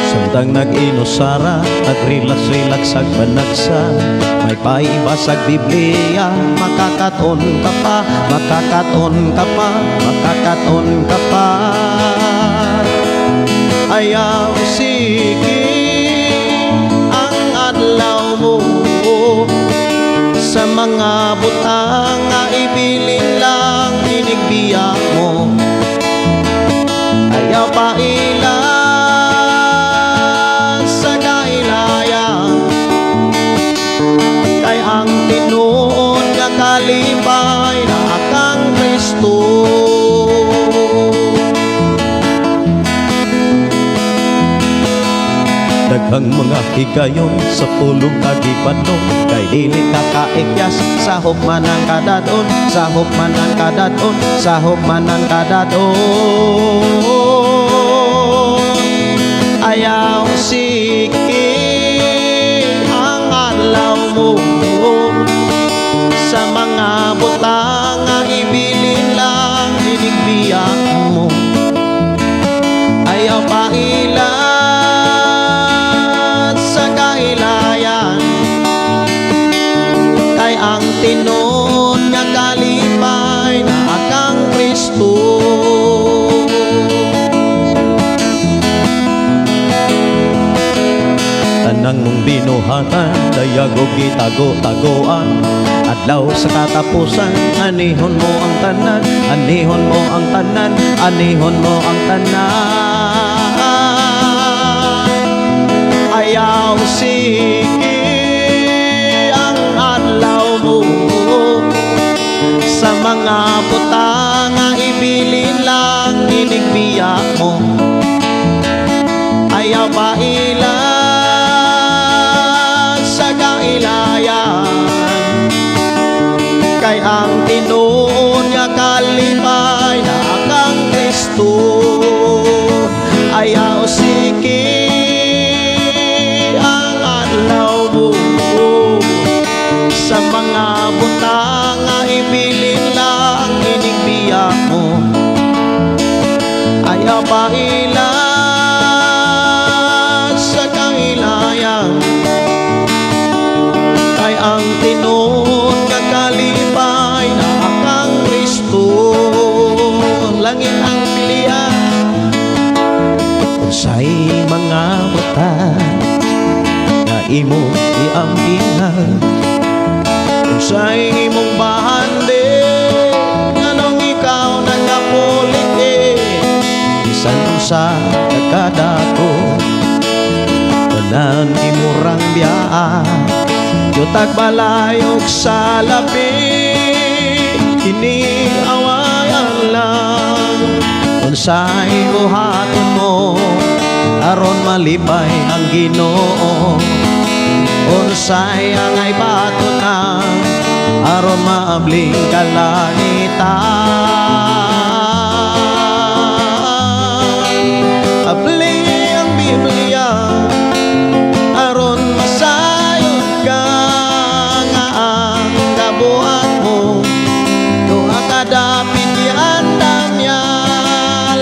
Samtang nag-inusara, nag-relax-relax ag panagsa, may paibasag Biblia, makakaton ka pa, makakaton ka pa, makakaton ka pa. Ayaw sige ang adlaw mo sa mga butang nga ibilin lang inigbiya mo. Ayaw pa ilan sa kailaya, kay ang tinuod nga kalipay na kang Kristo. Daghang mga higayon sa pulong kagipadlong, kay dili ka kaikyas. Sahop man ang kadadon, sahop man ang kadadon, sahop man ang kadadon. Ayaw siki ang adlaw mo sa mga butang nga ibilin lang inigbiya mo. Ayaw pailat sa kailayan, kay ang tinuod nga kalipay naa kang Kristo. Tanang mong binuhatan, dayag og gitago-tagoan. Adlaw sa katapusan, anihon mo ang tanan, anihon mo ang tanan, anihon mo ang tanan. Ayaw sige ang adlaw mo sa mga butang nga ibilin lang inigbiya mo. Ayaw pailat sa kailayan, kay ang tinuod nga kalipay naa kang Kristo. Ayaw siki ang adlaw mo sa mga butang nga ibilin lang inigbiya mo. Ayaw pailat sa kailayan, kay ang tinuod nga kalipay naa kang Kristo. Langit ang pilian. Unsay mga butang nga imo giampingan? Unsay imong bahandi nganong ikaw nagapuliki? Bisan unsa kakadako, tanan imurang biyaa. Yutag, balay ug salapi, kini awayan lang. Unsay buhaton mo aron malipay ang Ginoo? Unsay angay baton na aron maabling kalangitan? Abli ang Biblia aron masayod ka nga ang kabuhat mo duha ka dapit giandam niya,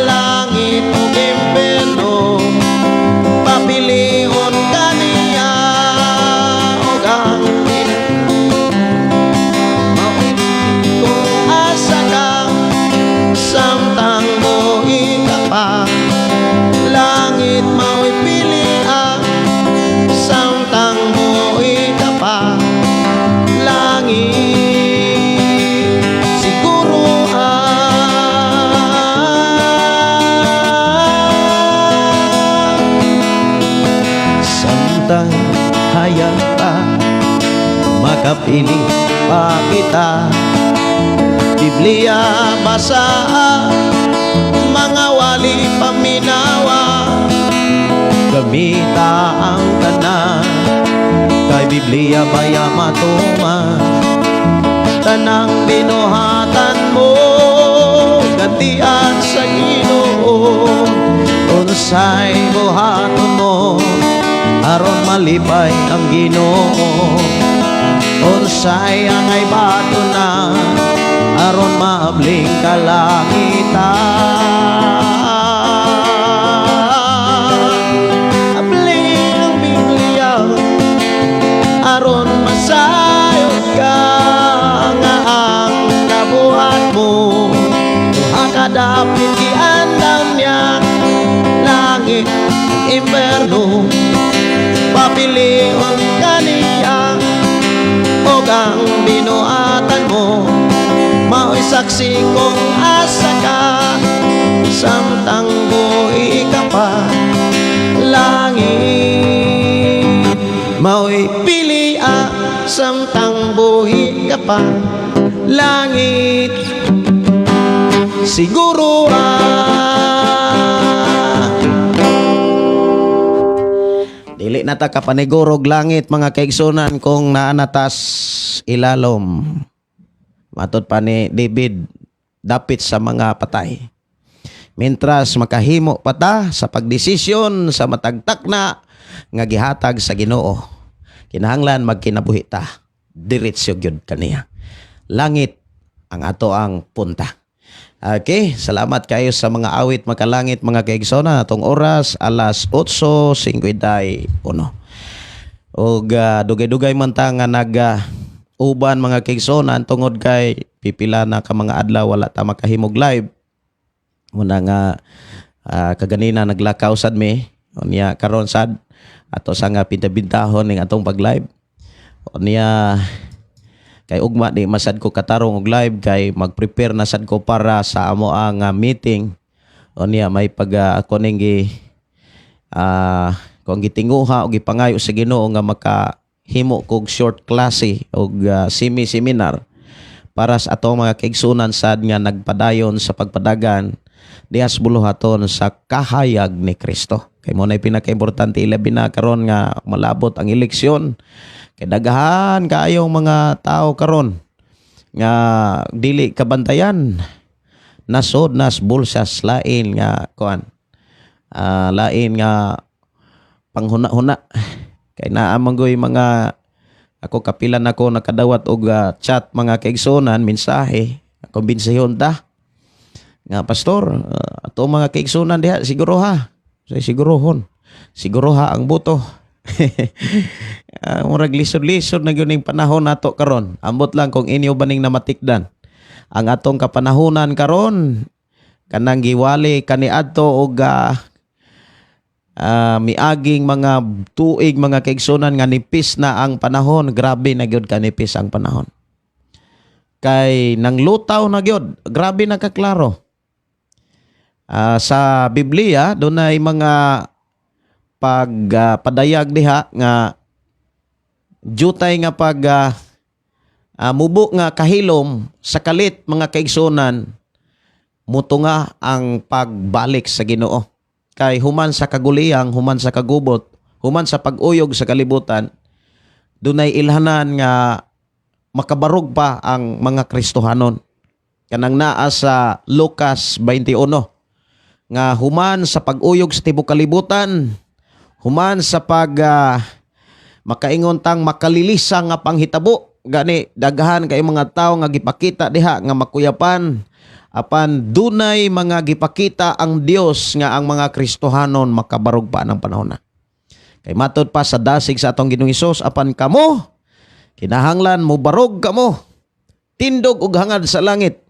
langit ug impierno. Papilion kaniya ug ang mao'y kung asa ka samtang buhi ka pa. Langit mao'y pilian samtang buhi ka pa. Langit siguro samtang hayag pa, makapili pa kita. Biblia basa, mga wali paminawa. Gamita ang tanan, kay Biblia baya matuman. Tanang binuhatan mo, gantian sa Ginoo. Unsay buhaton mo aron malipay ang Ginoo? Unsay angay baton na aron maabling kalangitan? Abli ang Biblia aron masayod ka nga ang kabuhat mo duha ka dapit giandam niya, langit impierno. Papilion kaniya ug ang binuhatan mo mao'y saksi kung asa ka samtang buhi ka pa. Langit mao'y pilia samtang buhi ka pa. Langit siguro. Dili. Di na ta kapanigurog langit, mga kaigsunan, kung naa na tas ilalom. Matod pa ni David, dapit sa mga patay. Mientras makahimo pa ta sa pagdesisyon sa matag takna nga gihatag sa Ginoo, kinahanglan magkinabuhi ta diretso gyud kaniya. Langit ang ato ang punta. Okay, salamat kayo sa mga awit makalangit, mga kaigsoona. Atong oras, alas 8:51. Og dugay-dugay man ta nga nag uban, mga kaigsoona, tungod kay pipila na ka mga adlaw wala ta makahimog live. Muna nga kaganina naglakaw sad mi. Unya karon sad ato sa nga pintabintahon ning atong pag-live. Unya kay ugma di masad ko katarong og live kay mag-prepare na sad ko para sa amo ang meeting. Unya may pag ako ning gi kung gitinguha o gipangayo sa Ginoo nga makahimo kog short klase og semi-seminar para sa atong mga kaigsunan sad nga nagpadayon sa pagpadagan dihas buluhaton sa kahayag ni Kristo. Kay mo na'y pinakaimportante, ilabi na karon nga malabot ang eleksyon. Kay daghan kaayong mga tao karon nga dili kabantayan, nasod nas bulsas lain nga kuan, lain nga panghuna-huna. Kay naa man goy mga ako, kapilan ako nakadawat og chat, mga kaigsunan, mensahe, kumbensihon ta nga, "Pastor, ato mga kaigsunan diha, siguro ha." Say, sigurohon, siguro ha ang boto. Murag lisod-lisod na gyud ning panahon nato karon. Ambot lang kung inyo ba ning namatikdan ang atong kapanahonan karon, kanang giwali kaniadto og miaging mga tuig, mga kaigsunan, nga nipis na ang panahon. Grabe na gyud kanipis ang panahon. Kay nang lutaw na gyud, grabe na kaklaro. Sa Biblia dunay mga pagpadayag diha nga jutay nga pag mubo nga kahilom sa kalit, mga kaigsunan, mutunga ang pagbalik sa Ginoo. Kay human sa kaguliyang, human sa kagubot, human sa pag-uyog sa kalibutan, dunay ilhanan nga makabarog pa ang mga Kristohanon, kanang naa sa Lucas 21 nga human sa pag-uyog sa tibok kalibutan, human sa pag makaingon tang makalilisa nga panghitabo, gani daghan kay mga tawo nga gipakita diha nga makuyapan, apan dunay mga gipakita ang Dios nga ang mga Kristohanon makabarog pa ng panahon na. Kay matod pa sa dasig sa atong Ginoong Hesus, "Apan kamo, kinahanglan mo barog kamo, tindog og hangad sa langit,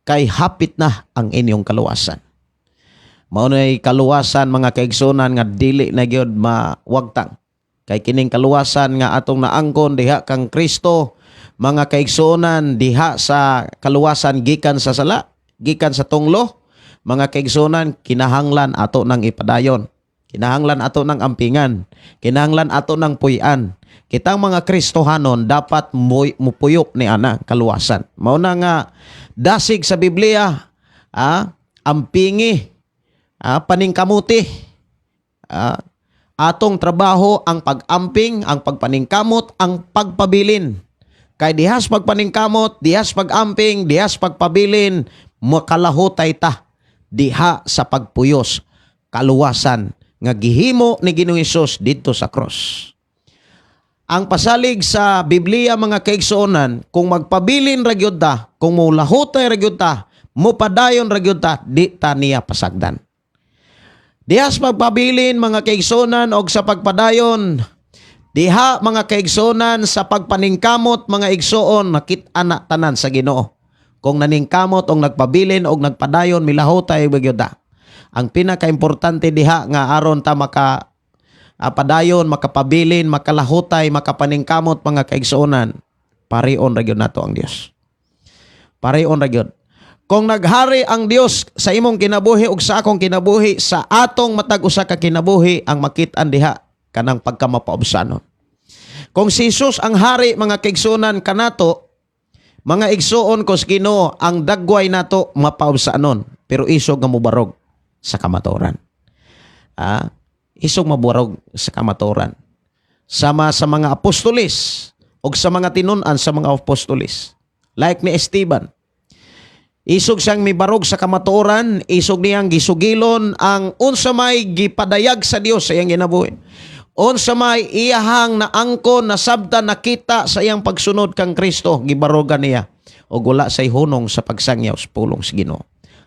kay hapit na ang inyong kaluwasan." Mao nay kaluwasan, mga kaigsunan, nga dili na gyud mawagtang. Kay kining kaluwasan nga atong naangkon diha kang Kristo, mga kaigsunan, diha sa kaluwasan gikan sa sala, gikan sa tunglo, mga kaigsunan, kinahanglan ato nang ipadayon. Kinahanglan ato ng ampingan. Kinahanglan ato ng puy-an. Kitang mga Kristohanon dapat mupuyok ni ana kaluwasan. Mao na nga dasig sa Biblia, ampingi, paningkamuti. Atong trabaho ang pag-amping, ang pagpaningkamot, ang pagpabilin. Kay dihas pagpaningkamot, dihas pag-amping, dihas pagpabilin, makalahutay ta diha sa pagpuyos kaluwasan nga gihimo ni Ginoong Hesus didto sa cross. Ang pasalig sa Biblia, mga kaigsuonan, kung magpabilin ra gyud ta, kung molahutay ra gyud ta, mopadayon ra gyud ta, di ta niya pasagdan. Dihas pagpabilin, mga kaigsuonan, og sa pagpadayon, diha, mga kaigsuonan, sa pagpaningkamot, mga igsuon, nakit-an na tanan sa Ginoo. Kung naningkamot og nagpabilin og nagpadayon, milahutay ba gyud ta. Ang pinakaimportante diha nga aron ta maka padayon, makapabilin, makalahutay, makapaningkamot, mga kaigsuonan, parion ra gyud nato ang Dios. Parion ra gyud. Kung naghari ang Dios sa imong kinabuhi ug sa akong kinabuhi, sa atong matag usa ka kinabuhi, ang makit-an diha kanang pagkamapaubsanon. Kung si Jesus ang hari, mga kaigsuonan, kanato, mga igsuon ko sa Ginoo, ang dagway nato mapaubsanon, pero isog nga mobarog sa kamatuoran. Isog maburog sa kamatuoran. Sama sa mga apostoles o sa mga tinun-an sa mga apostoles. Like ni Esteban. Isog siyang mibarog sa kamatuoran, isog niyang gisugilon ang unsa may gipadayag sa Dios sa iyang ginabuhi. Unsa may iyahang naangkon, nasabtan, nakita sa iyang pagsunod kang Kristo, gibarogan niya og wala say hunong sa pagsangyaw sa pulong sa Ginoo.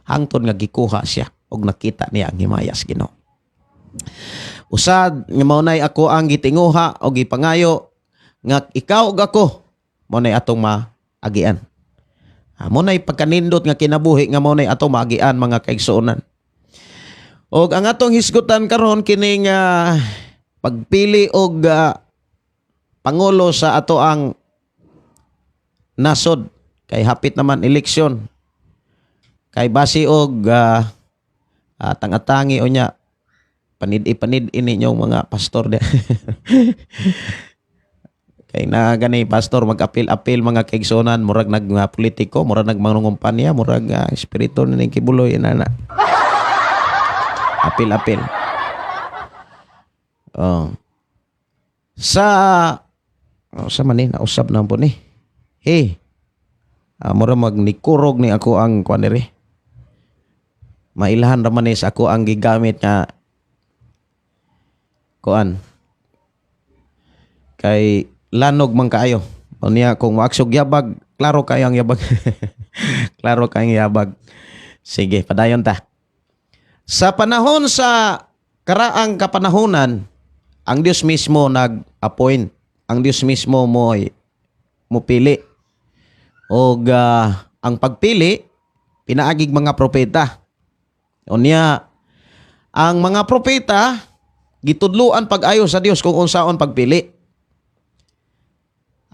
Hangtod nga gikuha siya og nakita niya ang himaya sa Ginoo. Usad nga mao nay ako ang gitinguha og gipangayo nga ikaw ug ako mao nay atong maagian. Mao nay pagkanindot nga kinabuhi nga mao nay atong maagian, mga kaigsuonan. Og ang atong hisgutan karon kining pagpili og pangulo sa ato ang nasod kay hapit naman eleksyon. Kay basi og tanga-tangi o nya panid-panid ini inyong mga pastor di. Kay na gani pastor mag-apil-apil, mga kaigsuonan, murag nag politiko, murag nagmangungumpanya, murag espiritu ni Quiboloy inana. Apil-apil. Oh. Sa oh, sa man ni nausab na po ni. Hey. Mura mag nikurog ni ako ang kuan diri. Mailahan ra man ni sa ako ang gigamit nga kuan. Kay lanog man kaayo. O niya kung maaksog yabag, klaro kayo ang yabag. Klaro kayo ang yabag. Sige, padayon ta. Sa panahon sa karaang kapanahonan, ang Dios mismo nag-appoint. Ang Dios mismo mo mupili. Og ang pagpili pinaagig mga propeta. Unya ang mga propeta gitudluan pag-ayo sa Dios kung unsaon pagpili.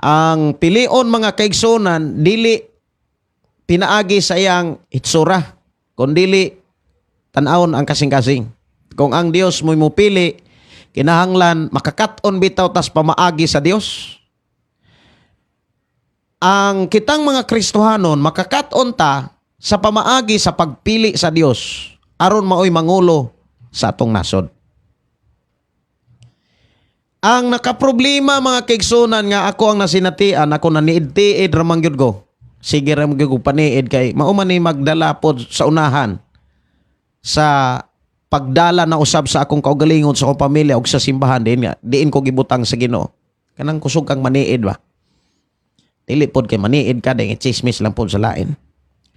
Ang pilion, mga kaigsunan, dili pinaagi sa iyang itsura, kundili tan-awon ang kasing-kasing. Kung ang Dios mo'y mupili, kinahanglan makakat-on bitaw tas pamaagi sa Dios. Ang kitang mga Kristohanon makakat-on ta sa pamaagi sa pagpili sa Dios aron maoy mangulo sa atong nasod. Ang nakaproblema, mga kaigsunan, nga ako ang nasinatian, ako naniid-tiid ramang gyud ko. Sige ra gyud ko paniid kay mao man ni magdala pod sa unahan sa pagdala na usab sa akong kaugalingon, sa akong pamilya ug sa simbahan din nga diin ko gibutang sa Ginoo. Kanang kusog kang maniid ba. Dili pod kay maniid ka dahil chismis lang pod sa lain.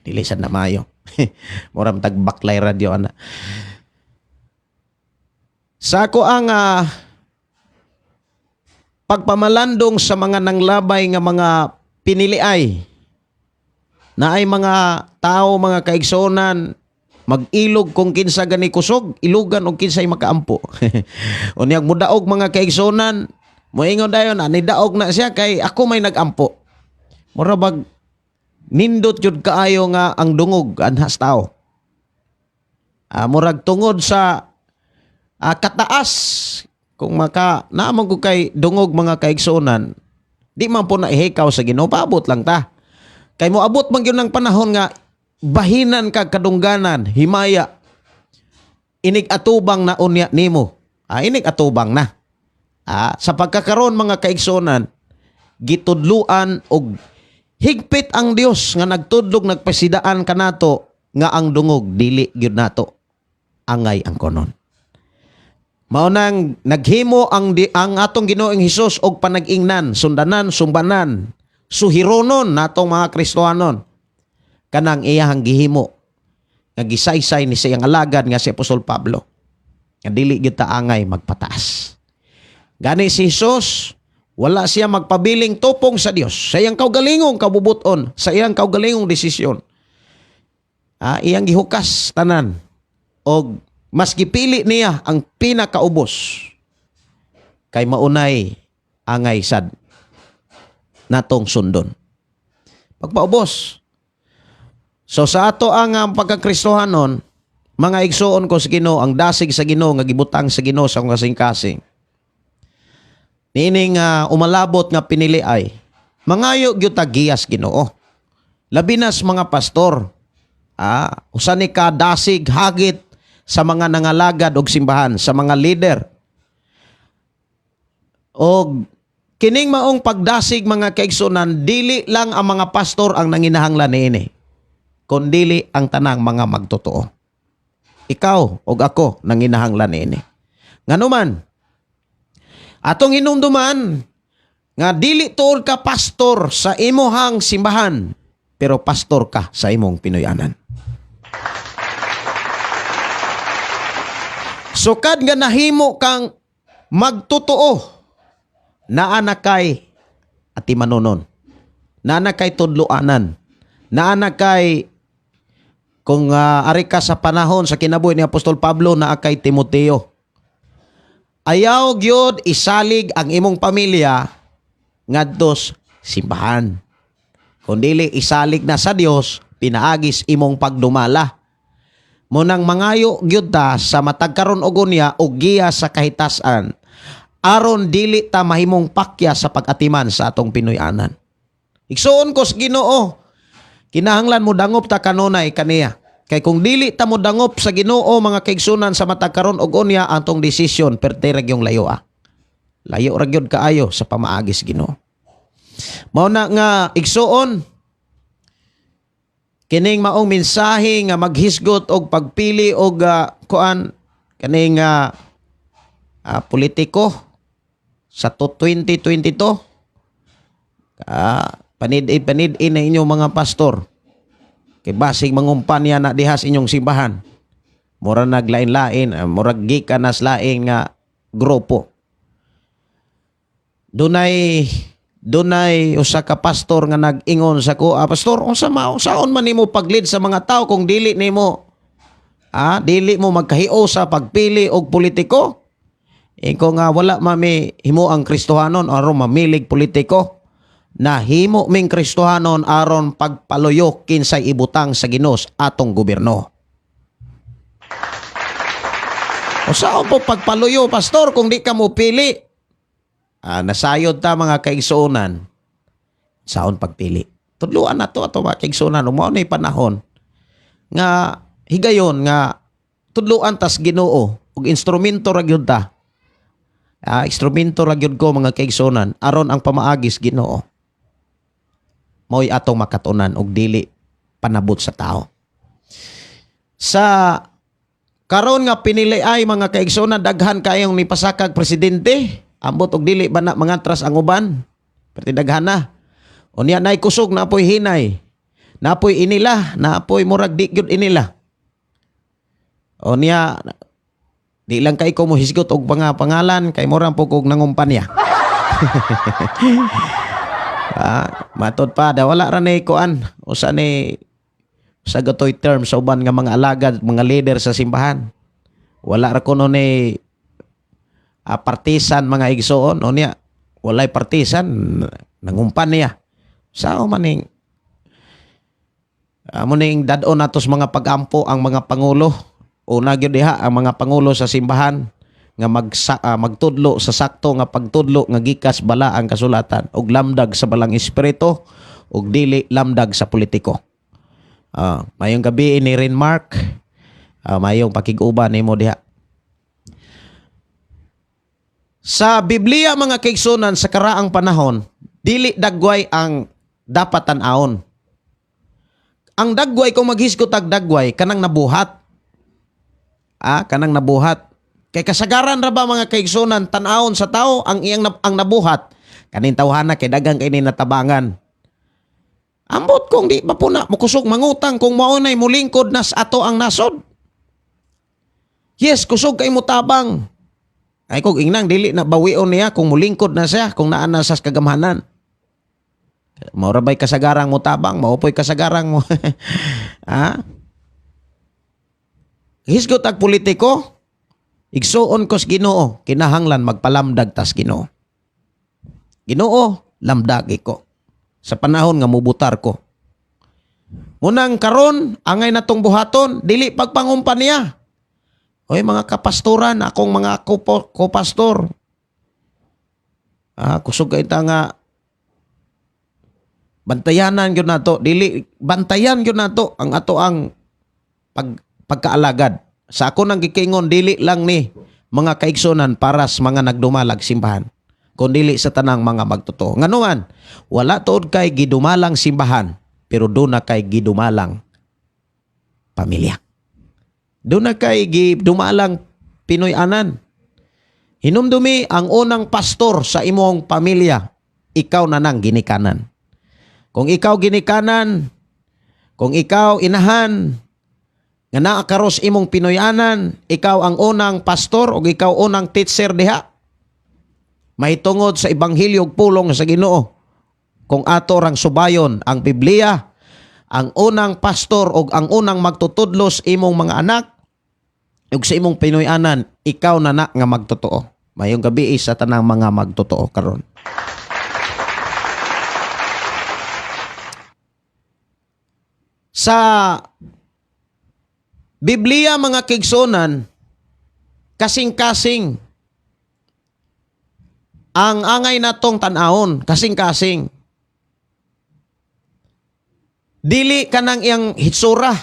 Dili sad na maayo. Mura man tag baklay radyo ana. Sa ako ang pagpamalandong sa mga nanglabay nga mga piniliay na ay mga tao, mga kaigsuonan, mag-ilog kung kinsa gani kusog, ilugan og kinsay makaampo. Unyag mudaog, mga kaigsuonan, moingon dayon ani daog na siya kay ako may nagampo. Mura bag nindot jud kaayo nga ang dungog anhas tao. Murag tungod sa kataas kung maka naamang ko kay dungog, mga kaigsuonan, di man po na ihikaw sa Ginoo, paabot lang ta. Kay moabot man gyud ng panahon nga bahinan kag kadungganan, himaya, inig atubang na unya nimo. Inig atubang na. Sa pagkakaron, mga kaigsuonan, gitudluan og higpit ang Dios nga nagtudlog, nagpasidaan kanato nga ang dungog dili gyud nato angay ang konon. Mao nang naghimo ang atong Ginoong Hesus og panag-ingnan, sundanan, sumbanan, suhironon natong mga Kristohanon. Kanang iyahang gihimo nga gisaysay ni sa iyang alagad nga si Apostol Pablo. Nga dili gyud ta angay magpataas. Gani si Hesus wala siya magpabiling tupong sa Dios sa iyang kaugalingong kabubuton, sa iyang kaugalingong desisyon. Iyang gihukas tanan og mas gipili niya ang pinakaubos kay maunay angay sad natong sundon. Pagpaubos. So sa ato ang pagkakristohanon, mga igsuon ko sa Ginoo, ang dasig sa Ginoo nga gibutang sa Ginoo sa akong kasing-kasing. Niining umalabot nga pinili ay mangayo gyud ta giyas Ginoo. Labi na sa mga pastor. Usa ni ka dasig hagit sa mga nangalagad og simbahan, sa mga leader. Og kining maong pagdasig, mga kaigsunan, dili lang ang mga pastor ang nanginahanglan niini, kundili ang tanang mga magtotoo. Ikaw og ako nanginahanglan niini. Nganuman, atong hinumduman nga dili tuod ka pastor sa imuhang simbahan, pero pastor ka sa imong Pinoyanan. Sukad nga nahimo kang magtotoo, naa na kay atimanunon, naa na kay tudloanan, naa na kay kung ari ka sa panahon sa kinabuhi ni Apostol Pablo, naa kay Timoteo. Ayaw gyud isalig ang imong pamilya ngadtos simbahan. Kung dili isalig na sa Dios pinaagis imong pagdumala. Munang mangayo gyud ta sa matag karon og unya og giya sa kahitasan aron dili ta mahimong pakya sa pag-atiman sa atong Pinoy-anan. Igsuon ko sa Ginoo, kinahanglan mo dangop ta kanunay kaniya. Kay kung dili ta mo dangop sa Ginoo, mga kaigsunan, sa matag karon og unya, atong desisyon perte ra gyung layo ah. Layo ra gyud kaayo sa pamaagis Ginoo. Mao na nga, igsuon, kining maong mensahe nga maghisgot og pagpili og kuan kaning politiko sa to 2022, panid-panid na inyong mga pastor kay basig mangumpanya na diha sa inyong simbahan, mura naglain-lain, murag gikan nas lain nga grupo. Dunay usa ka pastor nga nag-ingon sa ko, "Pastor, unsa ma unsaon man nimo pag-lead sa mga tao kung dili mo magkahio sa pagpili og politiko?" Iko nga wala mami himo ang Kristohanon aron mamilig politiko. Nahimo ming Kristohanon aron pagpaluyo kinsay ibutang sa Ginoo atong gobyerno. O saan po pagpaluyo, pastor, kung di ka mo pili? Nasayod ta, mga kaigsuonan. Saon pagpili? Tudluan na to ato, mga kaigsuonan. Mao na panahon nga higayon nga tudluan tas Ginoo ug instrumento ra gyud ta. Instrumento ra gyud ko, mga kaigsuonan, aron ang pamaagis Ginoo mao'y atong makatunan og dili panabot sa tao. Sa karon nga pinili ay, mga kaigsuonan, daghan kayong nipasakag presidente. Ambot og dili ba na mga tras ang uban? Pero daghan na. Unya nay kusog, napoy hinay. Napoy inila, napoy murag di gyud inila. Unya di lang kay ko mohisgot og mga pangalan kay murang po kog nangumpanya. Matod pa da wala ra ni kuan usa ni sa gatoy term sa uban nga mga alagad, mga leader sa simbahan. Wala ra kuno ni partisan, mga igsoon. Unya walay partisan, nangumpan niya. Sao man ning amo ning dad-on nato sa mga pag-ampo ang mga pangulo. Una gyud diha ang mga pangulo sa simbahan nga magtudlo sa sakto nga pagtudlo nga gikas bala ang kasulatan ug lamdag sa balang espiritu ug dili lamdag sa politiko. Mayong gabi ni Rin Mark. Mayong pakig-uban nimo diha. Sa Biblia, mga kaigsunan, sa karaang panahon, dili dagway ang dapat tan-awon. Ang dagway, kung maghisgot tag dagway, kanang nabuhat. Kanang nabuhat. Kay kasagaran ra ba, mga kaigsunan, tan-awon sa tao ang iyang ang nabuhat. Kaning tawhana kay daghang kay ni natabangan. Ambot kung di pa po na mukusog mangutang kung mao nay mulingkod nas ato ang nasod. Yes, kusog kay mutabang. Ay kung ingnang dili na bawion niya kung mulingkod na siya, kung naa na sa kagamhanan. Mao ra bay kasagarang mutabang, mao po'y kasagarang mo. Hisgot ag politiko, igsuon ko sa Ginoo, kinahanglan magpalamdag tas Ginoo. Ginoo, lamdagi ko sa panahon nga mubutar ko. Munang karon, angay natong buhaton, dili pagpangumpa niya. Oy, mga kapastoran, akong mga kopastor. Kusog kay ta nga bantayanan gyud nato, dili bantayan gyud nato ang ato ang pagkaalagad. Sa ako nang gikingon, dili lang ni mga kaigsunan para sa mga nagdumalag simbahan, kundili sa tanang mga magtotoo. Nganuman, wala tuod kay gidumalang simbahan, pero doon na kay gidumalang pamilya. Doon na kay gidumalang Pinoy-anan. Hinumdumi ang unang pastor sa imong pamilya, ikaw na nang ginikanan. Kung ikaw ginikanan, kung ikaw inahan, nga naa karos imong Pinoyanan, ikaw ang unang pastor o ikaw unang teacher diha. Mahitungod sa ebanghelyo ug pulong sa Ginoo. Kung ato rang subayon ang Biblia, ang unang pastor o ang unang magtutudlos imong mga anak ug sa imong Pinoyanan, ikaw na na nga magtotoo. Mayong gabi sa tanang mga magtotoo karon. Sa Biblia, mga kigsunan, kasing-kasing ang angay natong tan-awon, kasing-kasing. Dili kanang iyang hitsura.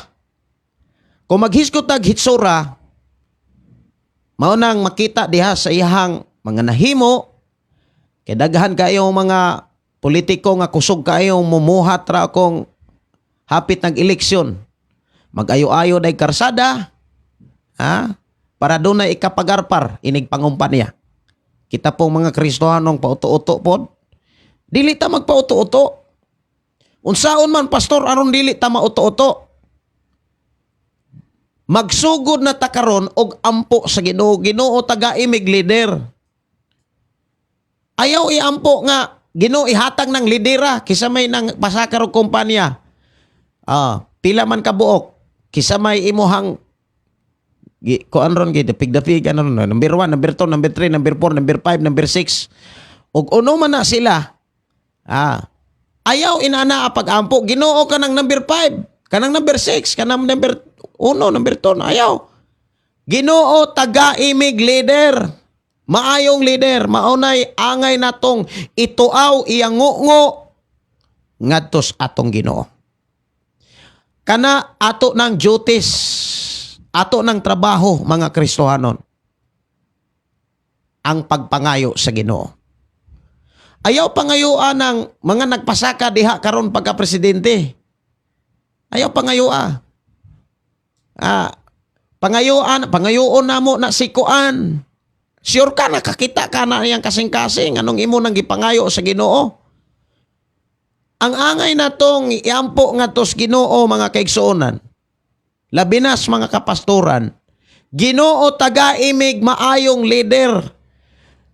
Kung maghisgot tag hitsura, mao nang makita diha sa iyahang mga nahimo, kay daghan kayo mga politiko nga kusog kayo mumuhat ra kung hapit ng eleksyon. Mag-ayo-ayo day karsada, ha? Para doon na ikapagarpar inig pangumpa niya. Kita pong mga Kristohanong pauto-uto pod. Dili ta magpauto-uto. Unsaon man, pastor, aron dili ta mauto-uto? Magsugod na ta karon og ampo sa Ginoo. Ginoo, taga-imig leader. Ayaw iampo nga Ginoo, ihatag ng lidera kisa may nang pasakar og kumpanya. Ah, pila man kabuok kisa may imuhang kuan ron gid pigdapig ano no, number 1, number 2, number 3, number 4, number 5, number 6. Ug uno man na sila. Ah. Ayaw inana pag-ampo. Ginoo, kanang number 5, kanang number 6, kanang number 1, number 2, ayaw. Ginoo, taga-imig leader. Maayong leader, maunay angay natong ituaw iyangungo ngadtos atong Ginoo. Kana ato ng duties, ato ng trabaho, mga Kristohanon. Ang pagpangayo sa Ginoo. Ayaw pangayuan ng mga nagpasaka diha karon pagka presidente. Ayaw pangayua. Ah, pangayuan, pangayuon namo na si Kuan. Sure ka nakakita ka na iyang kasing-kasing anong imo nang gipangayo sa Ginoo. Ang angay natong iampo nga tos Ginoo, mga kaigsuonan. Labi nas mga kapastoran. Ginoo, taga-imig maayong leader.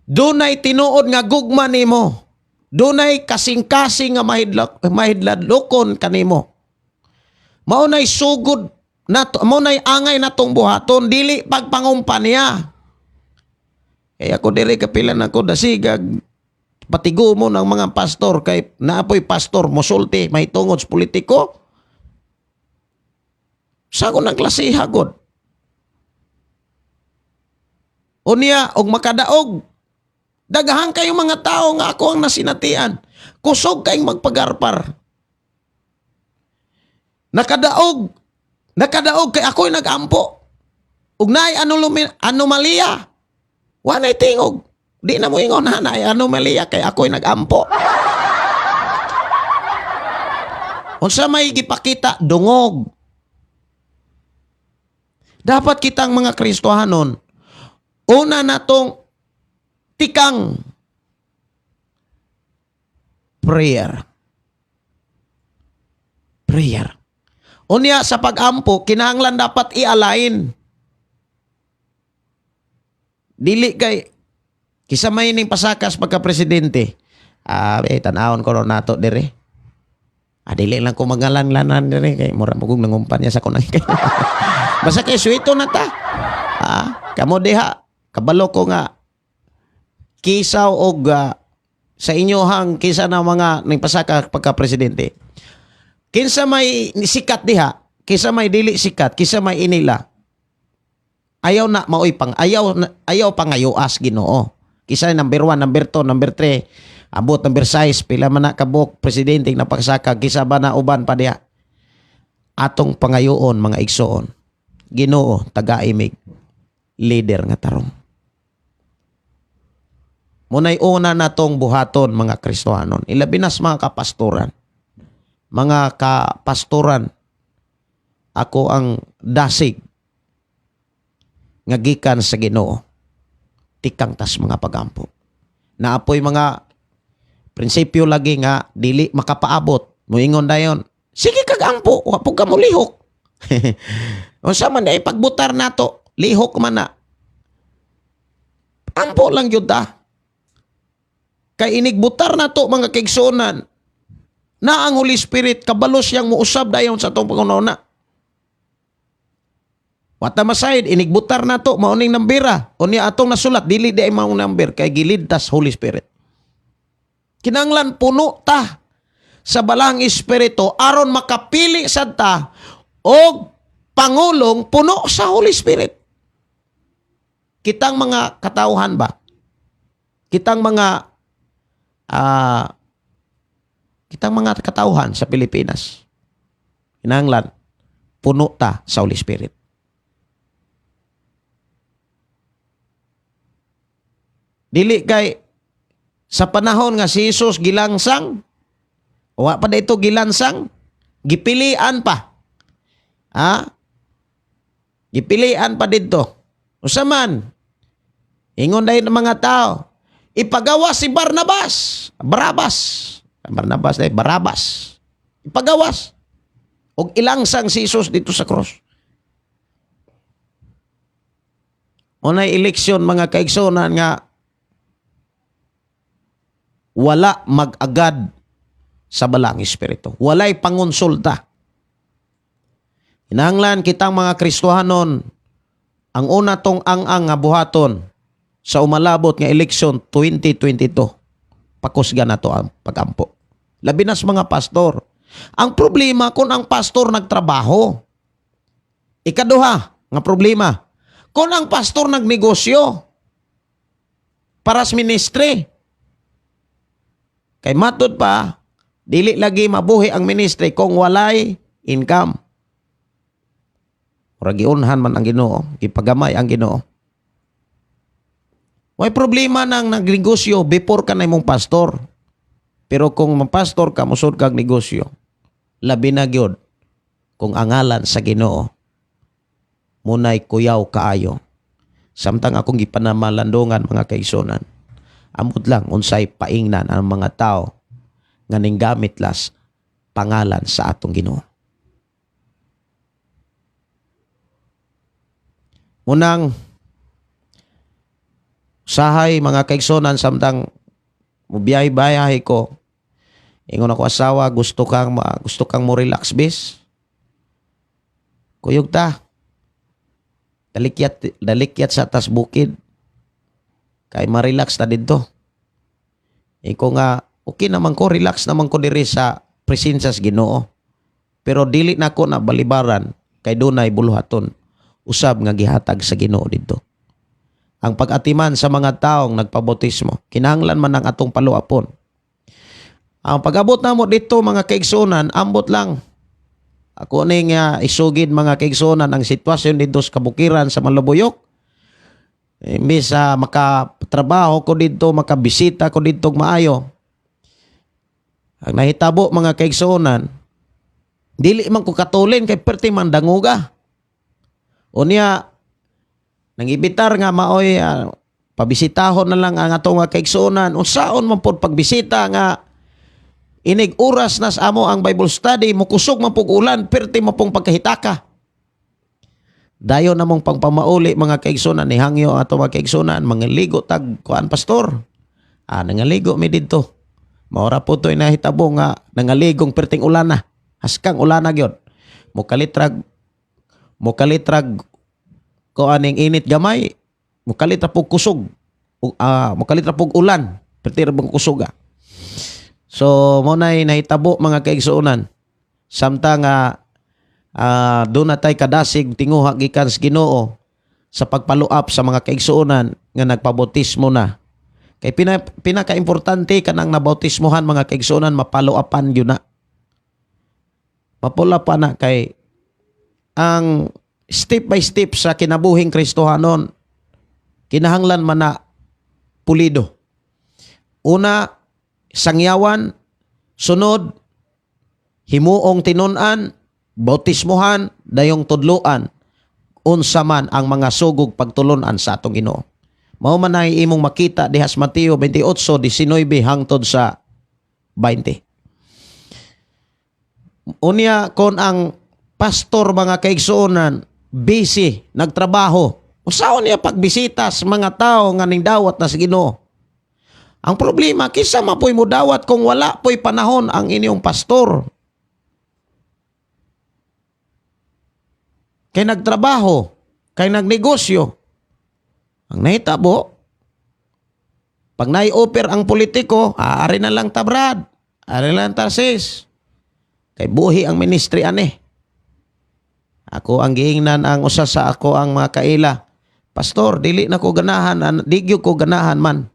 Dunay tinuod nga gugma nimo. Dunay kasing-kasing nga mahidladlokon kanimo. Mao nay sugod nato, mao nay angay natong buhaton, dili pagpangumpa niya. Kaya ako diri kapila na ko dasigag patigo mo ng mga pastor kay naapoy pastor mosulti may tungod sa politiko. Sa ako ng klase hagod. Unya, og makadaog. Daghan kayong mga tao nga ako ang nasinatian. Kusog kayong magpagarpar. Nakadaog. Nakadaog kay ako'y nag-ampo. Ug naay anomalya. Wa nay tingog. Di na mo ingon ha, naay anomalya kay ako'y nag-ampo. Unsa may gipakita? Dungog. Dapat kitang mga Kristohanon, una natong tikang prayer. Prayer. Unya sa pag-ampo, kinahanglan dapat i-align. Dili kay kisa may ning pasakas pagka-presidente. Ah, eh, tan-awon ko ron nato dire. Ah, dili lang ko magalan-lanan dire kay mura mo kong nangumpanya sa kunang kay. Basta kay suwito na ta. Ah, kamo diha kabalo ko nga kisaw og sa inyohang kisa na mga ning pasaka pagka-presidente. Kinsa may sikat diha, kinsa may dili sikat, kinsa may inila. Ayaw na maoy pang ayaw na, ayaw pangayoas Ginoo. Kinsa number 1, number 2, number 3, abot number 6, pila man na kabuk presidente na pagsaka, kinsa ba na uban pa diha. Atong pangayoon, mga igsoon. Ginoo, tagai mig leader nga tarong. Munay una natong buhaton, mga Kristohanon, ilabi nas mga kapastoran. Mga kapastoran, ako ang dasig nga gikan sa Ginoo. Tikang tas mga pagampo. Naapoy mga prinsipyo lagi nga dili makapaabot. Muingon dayon, sige kag ampo, wa pud ka molihok. Unsa man ay pagbutar nato, lihok man na. Ampo lang gyud ta. Kay inigbutar nato, mga kaigsuonan, na ang Holy Spirit kabalo siyang muusab dayon sa atong panghuna. Wata masayid, inigbutar nato mauning nambira. Unya atong nasulat, dili di ay maong number kay giligtas Holy Spirit. Kinanglan puno ta sa Balaang Espiritu aron makapili sad ta og pangulong puno sa Holy Spirit. Kitang mga katauhan ba? Kitang mga katauhan sa Pilipinas. Kinahanglan puno ta sa Holy Spirit. Dili kay sa panahon nga si Jesus gilangsang, wa pa dito gilansang, gipilian pa. Ha? Gipilian pa didto. Usa man, ingon dahil ng mga tao, ipagawa si Barnabas, Barabas, Barnabas dahil Barabas. Ipagawas. Og ilangsang si Jesus dito sa cross. Unay eleksyon, mga kaigsunan, nga wala mag-agad sa Balaang Espiritu. Walay pangonsulta. Kinahanglan kitang mga Kristohanon, ang una tong ang-ang nga buhaton sa umalabot nga eleksyon 2022, pakusgan nato ang pagampo. Labi na sa mga pastor. Ang problema kung ang pastor nagtrabaho. Ikaduha nga problema, kung ang pastor nagnegosyo para sa ministry. Kay matud pa, dili lagi mabuhi ang ministry kung walay income. Murag giunhan man ang Ginoo, gipagamay ang Ginoo. Way problema nang nagnegosyo before ka na imong pastor. Pero kung mapastor ka, musod kag negosyo, labi na gyud kung angalan sa Ginoo munay kuyaw kaayo. Samtang akong gipanamalandungan, mga kaigsuonan, amot lang unsay paingnan ang mga tao nga ninggamit las pangalan sa atong Ginoo. Munang sahay, mga kaigsuonan, samtang mubiyahe-biyahe ko, ingon ako asawa, gusto kang mo relax bis. Kuyog ta. Dalikyat, dalikyat sa tas bukid. Kay ma-relax ta didto. Iko nga, okay naman ko, relax naman ko diri sa presensya sa Ginoo. Pero dili nako na balibaran kay dunay buluhaton usab nga gihatag sa Ginoo didto. Ang pag-atiman sa mga taong nagpabautismo, kinahanglan man ang atong paluapon. Ang pag-abot namo dito, mga kaigsunan, ambot lang. Ako ning isugid, mga kaigsunan, ang sitwasyon dito sa kabukiran sa Malabuyok. Imbis sa makatrabaho ko dito, makabisita ko dito maayo. Ang nahitabo, mga kaigsunan, dili man ko katulin kay perti man danguga. Unya, nangibitar nga maoy pabisitahon na lang ang atong mga kaigsuonan. Unsaon man pod pagbisita nga inig oras nas amo ang Bible study, mukusog man pug ulan, perti man pong pagkahitaka. Dayon namong pangpamauli, mga kaigsuonan, ni hangyo ang atong mga kaigsuonan, mga ligo tag kuan, pastor. Nangaligo mi didto. Maora po to'y nahitabo nga nangaligong perting ulan na. Haskang ulan na gyud. Mokalitrag ko aning init gamay, mokalitra pug kusog. Mokalitra pug ulan, perti ra bang kusog ah. So mo nay nahitabo, mga kaigsuonan. Samtang nga doon na tay kadasig tinguha gikan sa Ginoo sa pagpaluap sa mga kaigsuonan nga nagpabautismo na. Kay pinakaimportante kanang nabautismohan, mga kaigsuonan, mapaluapan gyud na. Mapula pa na kay ang step by step sa kinabuhing Kristohanon, kinahanglan man na pulido. Una, sangyawan, sunod, himuong tinun-an, bautismuhan, dayong tudluan, unsa man ang mga sugog pagtulunan sa atong Ginoo. Mao man ay imong makita diha sa Mateo 28:19 hangtod sa 20. Unya kon ang pastor, mga kaigsuonan, busy nagtrabaho, usaon niya pagbisita sa mga tao nga ning dawat na sa Ginoo? Ang problema, kinsa man po'y mudawat kung wala po'y panahon ang inyong pastor? Kay nagtrabaho, kay nagnegosyo. Ang nahitabo, pag nai-offer ang politiko, aari na lang ta, Brad, ari na lang ta, sis. Kay buhi ang ministry ani. Ako ang giingnan ang usa sa ako ang mga kaila. "Pastor, dili na ko ganahan, di gyud ko ganahan man.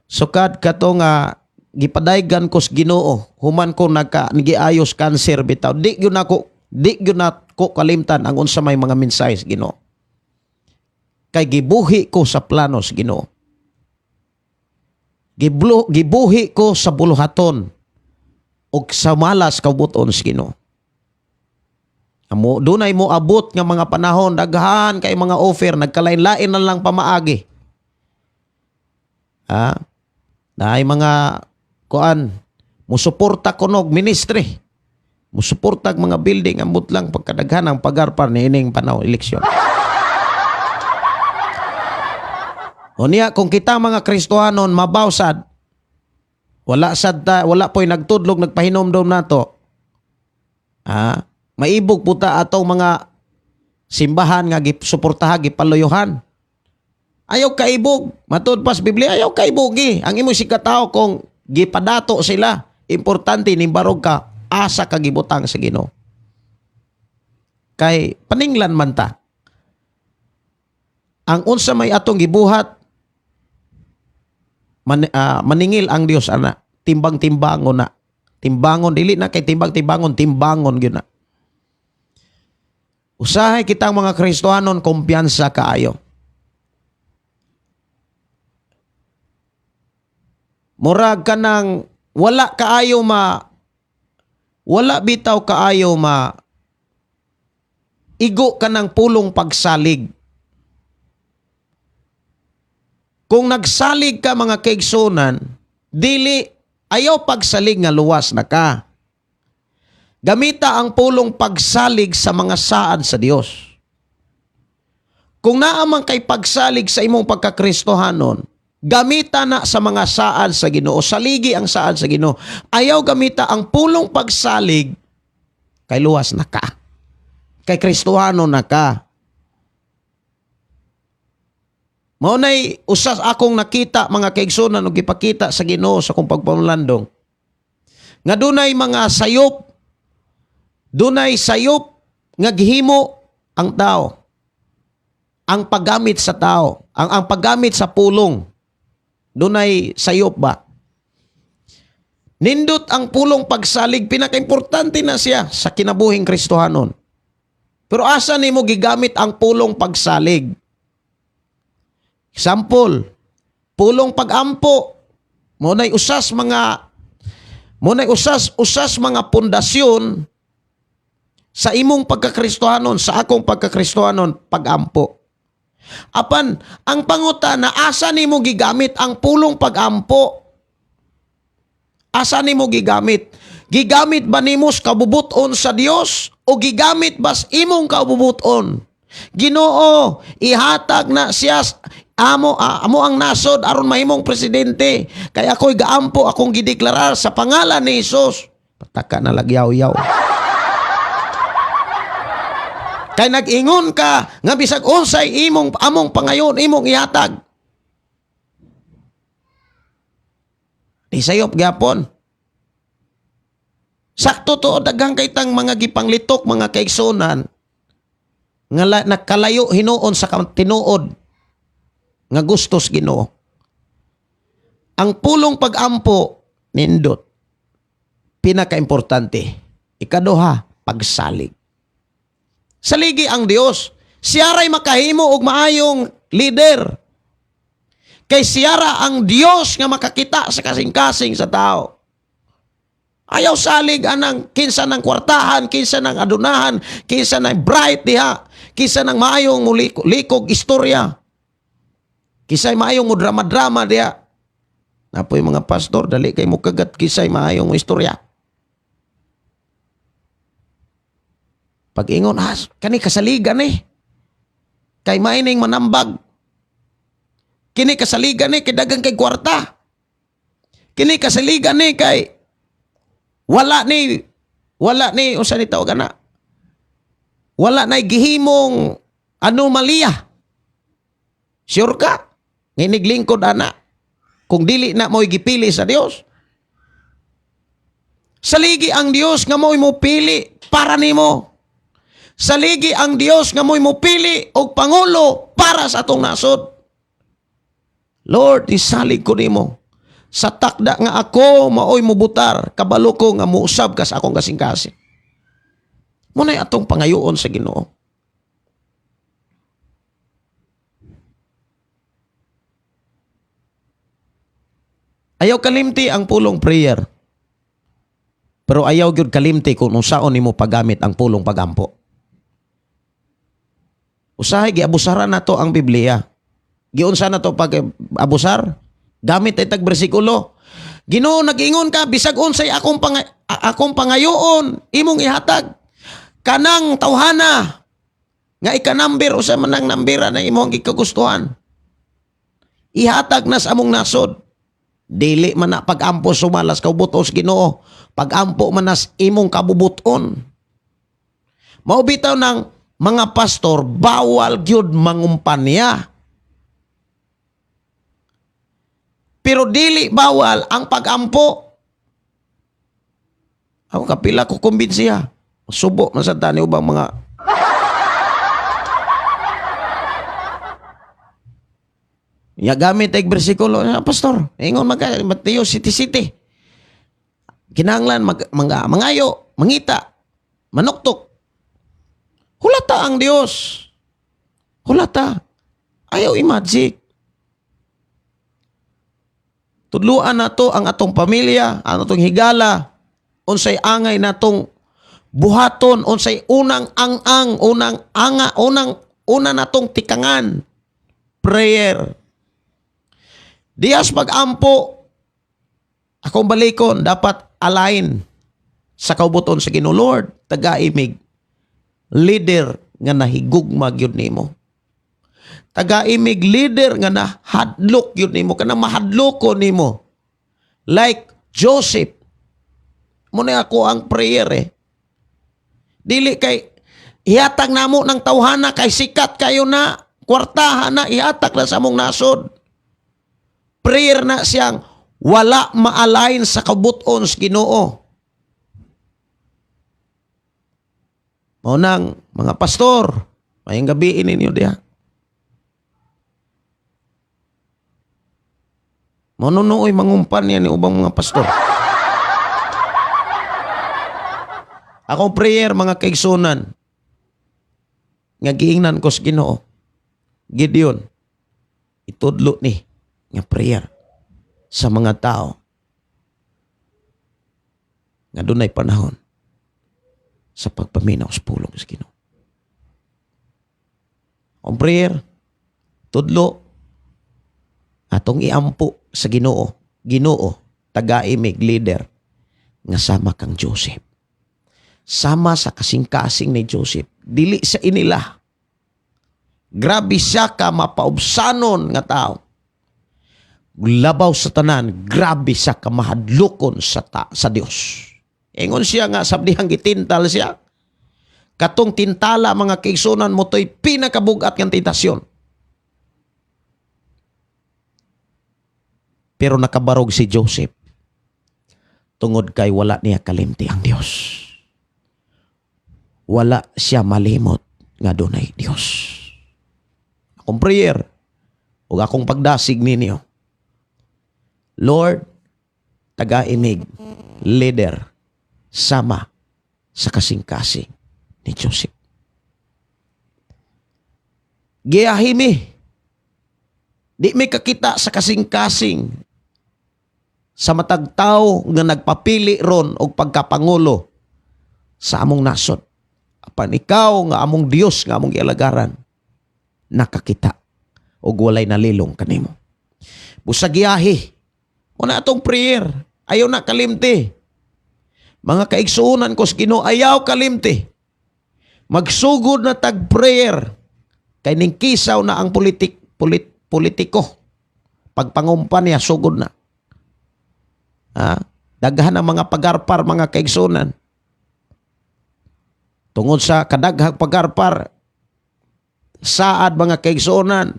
Sukad kato nga gipadaygan ko sa Ginoo, human ko nagka giayos cancer bitaw, di gyud nako kalimtan ang unsa may mga mensahe sa Ginoo. Kay gibuhi ko sa plano sa Ginoo. Gibuhi ko sa buluhaton ug sa malas kabut-on sa Ginoo." Amo dunay mo abot nga mga panahon, daghan kay mga offer, nagkalain-lain na lang pamaagi. Ha? Naay mga kuan musuporta kunog ministry. Musuporta og mga building, ambot lang pagkadaghan ang pagar par niining panahon eleksyon. Unya kung kita mga Kristohanon mabawsad, wala sad ta, wala po'y nagtudlog nagpahinomdom nato. Ha? Maibog po ta atong mga simbahan nga gisuportaha, gipaluyuhan. Ayaw kaibog. Matud pas Biblia, ayaw kaibogi. Ang imong sikatao kung gipadato sila, importante nimbarog ka asa ka gibutang sa Ginoo. Kay paninglan man ta. Ang unsa may atong gibuhat, maningil ang Dios ana. Timbang-timbangon na. Timbangon dili na kay timbang-timbangon, timbangon gyud na. Usahay kitang mga Kristohanon, kumpiyansa kaayo. Murag ka nang wala kaayo ma, wala bitaw kaayo ma igo ka ng pulong pagsalig. Kung nagsalig ka, mga kaigsunan, dili ayaw pagsalig nga luwas na ka. Gamita ang pulong pagsalig sa mga saad sa Dios. Kung naa man kay pagsalig sa imong pagkakristohanon, gamita na sa mga saad sa Ginoo, saligi ang saad sa Ginoo. Ayaw gamita ang pulong pagsalig kay luwas na ka. Kay Kristohano na ka. Mao nay usas akong nakita, mga kaigsunan, ug gipakita sa Ginoo sa akong pagpamulandong. Nga dunay mga sayop, dunay sayop nga gihimo ang tao. Ang paggamit sa tao, ang paggamit sa pulong. Dunay sayop ba? Nindot ang pulong pagsalig, pinakaimportante na siya sa kinabuhing Kristohanon. Pero asa nimo gigamit ang pulong pagsalig? Example, pulong pagampo. Mo nay usas mga, mo nay usas usas mga pundasyon sa imong pagkakristohanon, sa akong pagkakristohanon, pagampo. Apan ang pangutana, asa nimo gigamit ang pulong pagampo? Asa nimo gigamit? Gigamit ba nimo sa kabubuton sa Dios o gigamit ba sa imong kabubuton? Ginoo, ihatag na siya amo ang nasod aron mahimong presidente. Kay ako'y gaampo, akong gideklarar sa pangalan ni Hesus. Pataka na lagyaw-yaw. Kay nag-ingon ka nga bisag unsay imong among pangayon imong ihatag. Di sayop gyapon. Sakto to, daghang kay tang mga gipanglitok, mga kaigsunan, nga nakalayo hinuon sa tinuod nga gustos Ginoo. Ang pulong pagampo nindot, pinakaimportante. Ikaduha, pagsalig. Saligi ang Dios. Siya ray makahimo og maayong leader. Kay siya ra ang Dios nga makakita sa kasing-kasing sa tao. Ayaw salig anang kinsa ng kwartahan, kinsa ng adunahan, kinsa ng bright diha, kinsa ng maayong muliko, likog istorya. Kinsay maayong mo drama-drama diha. Napoy mga pastor, dali kay mo kagat kinsay maayong mo istorya. Pag ingon, ah, kani kasaligan eh. Kay maining manambag. Kini kasaligan eh, kay dagang kay kwarta. Kini kasaligan eh, kay wala ni, unsa ni tawag ana? Wala na gihimong anomalya. Sure ka? Nginig ana. Kung dili na mo'y gipili sa Dios. Saligi ang Dios nga mo'y mopili para nimo. Saligi ang Dios nga mo'y mopili og pangulo para sa atong nasod. Lord, isalig ko nimo. Sa takda nga ako maoy mubutar, kabalo ko nga muusab ka sa akong kasing-kasing. Muna'y atong pangayoon sa Ginoo. Ayaw kalimti ang pulong prayer. Pero ayaw gyud kalimti kung unsaon nimo paggamit ang pulong pagampo. Usahay giabusaran nato ang Biblia. Giunsa na to pag abusar? Gamit ay tag bersikulo. Ginoo, nag-ingon ka bisag unsay akong pangayoon imong ihatag. Kanang tawhana nga ika-number, usa man ang nambera na imong gikagustuhan. Ihatag na sa among nasod. Dili man na pag-ampo sumalas kaubutos Ginoo. Pag-ampo man nas imong kabubuton. Mao bitaw ng mga pastor, bawal gyud mangumpanya. Pero dili bawal ang pag-ampo. Ako kapila ko kumbinsiya. Subo man sa tani ubang mga. Ya gamit ay bersikulo, ah, pastor. Ingon magka Mateo City City. Kinahanglan mag, mga mangayo, mangita, manuktok. Hulata ang Dios. Hulata. Ayaw i-magic. Tudluan nato ang atong pamilya, ang atong higala, unsay angay natong buhaton, unsay unang ang-ang, unang anga, unang una natong tikangan. Prayer. Diyas pag-ampo, akong balikon, dapat align sa kaubuton sa Ginoo. Lord, taga-imig, leader nga nahigugma gyud nimo. Taga-imig leader nga nahadlok gyud nimo, kanang mahadloko nimo. Like Joseph. Muna ako ang prayer eh. Dili kay ihatag namo ng tawhana kay sikat kayo na, kwartahan na, ihatag na sa among nasod. Prayer na siyang wala ma-align sa kabuton sa Ginoo. Mao nang mga pastor, mayong gabi ninyo diha. Mao nunoy mangumpan niya ni ubang mga pastor. Akong prayer, mga kaigsunan, nga giingnan ko sa Ginoo, Gideon, itudlo ni nga prayer sa mga tao nga dunay panahon sa pagpaminaw sa pulong sa Ginoo. Ang prayer, tudlo, atong iampo sa Ginoo, Ginoo, taga-imig leader nga sama kang Joseph. Sama sa kasing-kasing ni Joseph. Dili sa inila. Grabe siya ka mapaubsanon nga tao. Labaw sa tanan, grabe siya ka mahadlokon sa Dios. Ingon siya nga sabdihang gitintal siya. Katong tintala, mga kaigsunan, mo to'y pinakabugat ng tentasyon. Pero nakabarog si Joseph tungod kay wala niya kalimti ang Dios. Wala siya malimot nga dunay Dios. Akong prayer ug akong pagdasig ninyo, Lord, taga-imig, leader, sama sa kasing-kasing ni Joseph. Giyahi mi. Di mi kakita sa kasing-kasing sa matag tawo nga nagpapili ron og pagkapangulo sa among nasod. Apan ikaw nga among Dios nga among gialagaran, nakakita og walay nalilong kanimo. Busag giyahi. Una atong prayer. Ayaw na kalimti. Mga kaigsuonan ko sa Ginoo, ayaw kalimti. Magsugod na tag prayer kay ning kisaw na ang politiko. Pagpangumpa niya, sugod na. Ha? Daghan ang mga pagarpar, mga kaigsuonan. Tungod sa kadaghang pagarpar, saad mga kaigsuonan,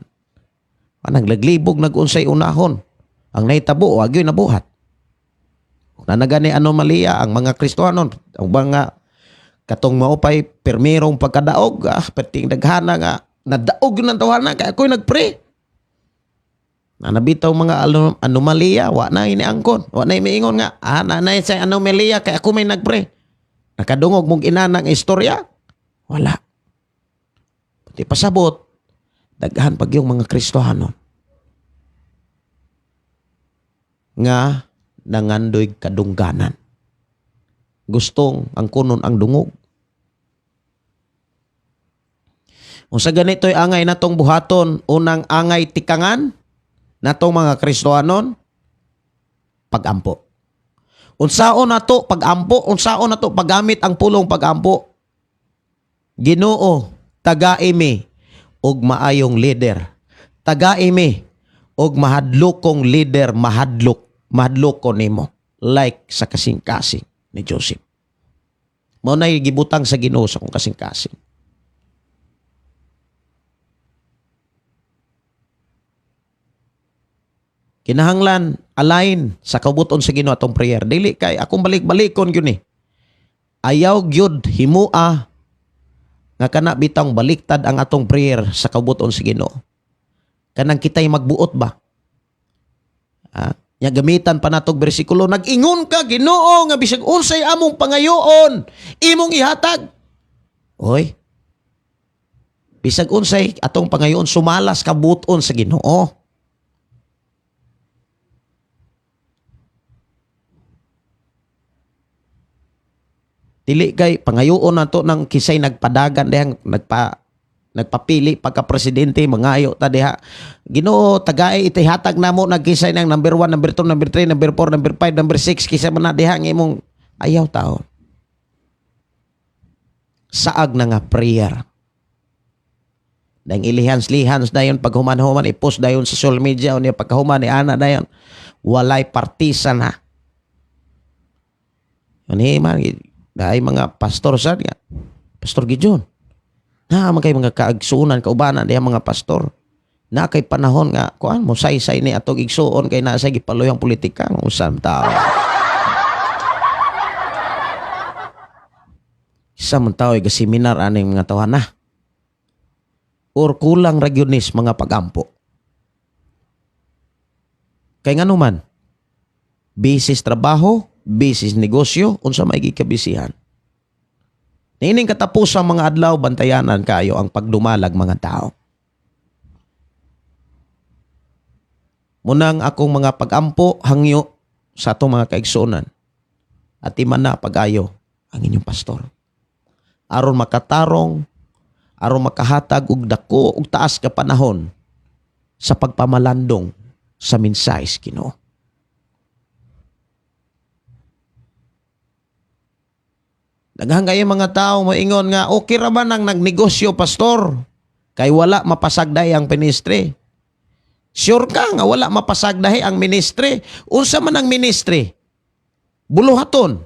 anang laglibog nagunsay unahon. Ang nahitabo, wag yun nabuhat. Nanagani anomalya ang mga Kristohanon, ang mga katong maupay permirong pagkadaog, perting daghana nga nadaog yun ang tawana kay ako'y nagpray. Nanabitaw mga anomalya, wa na iniangkon, wa na imiingon nga, nanay sa anomalya kay ako may nagpray. Nakadungog mong inanang istorya? Wala. Pati pasabot, daghan pag yung mga Kristohanon nga nangandoy kadungganan. Gustong ang kunon ang dungog. Kung sa ganito'y angay natong buhaton, unang angay tikangan natong mga Kristohanon, pagampo. Unsaon nato pagampo, unsaon nato paggamit ang pulong pagampo. Ginoo, tagai mi og maayong leader. Tagai mi og mahadlokong leader, mahadlok ko nimo, like sa kasing-kasing ni Joseph. Mao na gibutang sa Ginoo sa akong kasing-kasing. Kinahanglan align sa kabuton sa Ginoo atong prayer. Dili kay akong balik-balikon gyud ni. Ayaw gyud himua nga kana bitang baliktad ang atong prayer sa kabuton sa Ginoo. Kanang kitay magbuot ba? Nya gamitan pa natog bersikulo, nag-ingon ka Ginoo nga bisag unsay among pangayoon imong ihatag. Oy. Bisag unsay atong pangayoon sumalas kabuton sa Ginoo. Dili kay pangayoon nato ng kisay nagpadagan dihang nagpapili pagka presidente mangayo ta diha. Ginoo, tagay itihatag namo nagkisay ng number 1, number 2, number 3, number 4, number 5, number 6 kisa man na diha ang imong ayaw taon. Saag na nga prayer. Dahil ilihans-lihans dayon paghuman-human i-post dayon sa social media unya pagkahuman ni ana dayon walay partisan ha. Ani man dahil mga pastor sad nga. Pastor Gideon. Na man kay mga kaagsuonan kaubanan diha mga pastor. Na kay panahon nga kuan mo saysay ni atong igsuon kay nasa gipaluyang politika ng usam tao. Isa man tao ay gaseminar aning mga tawhan na. Or kulang ra gyud nis mga pagampo. Kay ngano man, busy sa trabaho, busy sa negosyo, unsa may gikabisihan. Niining katapusang mga adlaw, bantayanan kayo ang pagdumalag mga tao. Munang akong mga pagampo, hangyo sa atong mga kaigsuonan. At iman na pag-ayo ang inyong pastor. Aron makatarong, aron makahatag og dako og taas ka panahon sa pagpamalandong sa mensahe sa Ginoo. Daghang kayo mga tao moingon nga okay ra ba nang nagnegosyo pastor kay wala mapasagday ang ministry. Sure ka nga wala mapasagdahi ang ministry? Unsa man ang ministry? Buluhaton.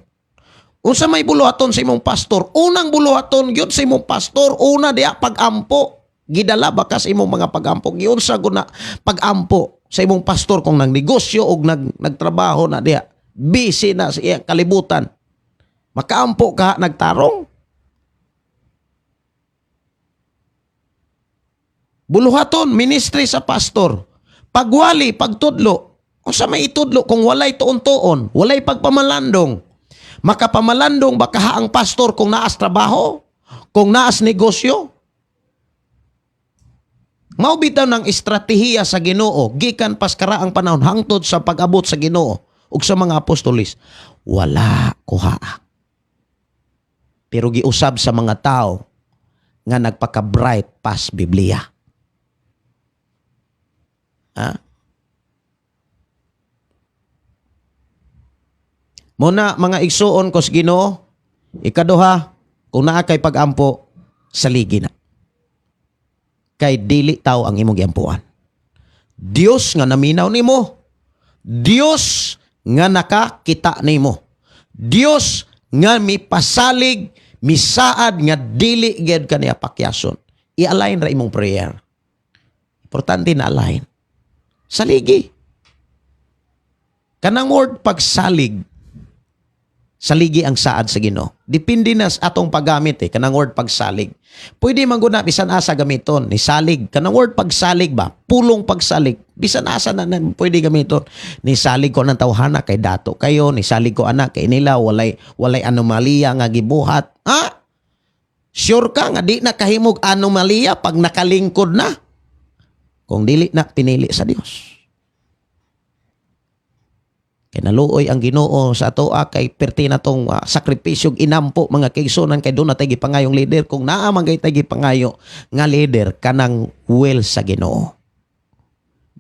Unsa may buluhaton sa imong pastor? Unang buluhaton gyud sa imong pastor, una diha pagampo. Gidala ba ka sa imong mga pagampo? Giunsa guna pagampo sa imong pastor kung nagnegosyo og nagtrabaho na diha. Busy na sa iyang kalibutan. Makaampo ka nagtarong. Buluhaton, ministry sa pastor. Pagwali, pagtudlo. Unsa may itudlo kung walay tuon-tuon, walay pagpamalandong? Makapamalandong ba kaha ang pastor kung naas trabaho? Kung naas negosyo? Mao bitaw ng estratehiya sa Ginoo gikan pas karaang panahon hangtod sa pag-abot sa Ginoo ug sa mga apostolis, wala kuhaa. Pero giusab sa mga tao nga nagpaka-bright pas Biblia. Ha? Muna mga igsuon ko sa Ginoo, ikaduha, kung naa kay pag-ampo, saligi na. Kay dili tao ang imong giampuan. Dios nga naminaw nimo. Dios nga nakakita nimo. Dios nga mipasalig, misaad nga dili gyud kaniya pakyason. I-align ra imong prayer. Importante na align. Saligi. Kanang word pagsalig, saligi ang saad sa Ginoo. Depende na sa atong paggamit eh, kanang word pagsalig. Pwede man gud na bisan asa gamiton ni salig. Kanang word pagsalig ba? Pulong pagsalig. Bisan asa na pwede gamiton. Ni salig ko ng tawhana kay dato kayo, ni salig ko anak kay nila walay anomalya nga gibuhat. Ha? Sure ka nga di na kahimog anomalya pag nakalingkod na? Kung dili na pinili sa Dios. Kay naluoy ang Ginoo sa atoa kay perti na tong sakripisyo inampo mga kaigsunan kay doon na tay gipangayong leader. Kung naa man kay tay gipangayo nga leader kanang will sa Ginoo.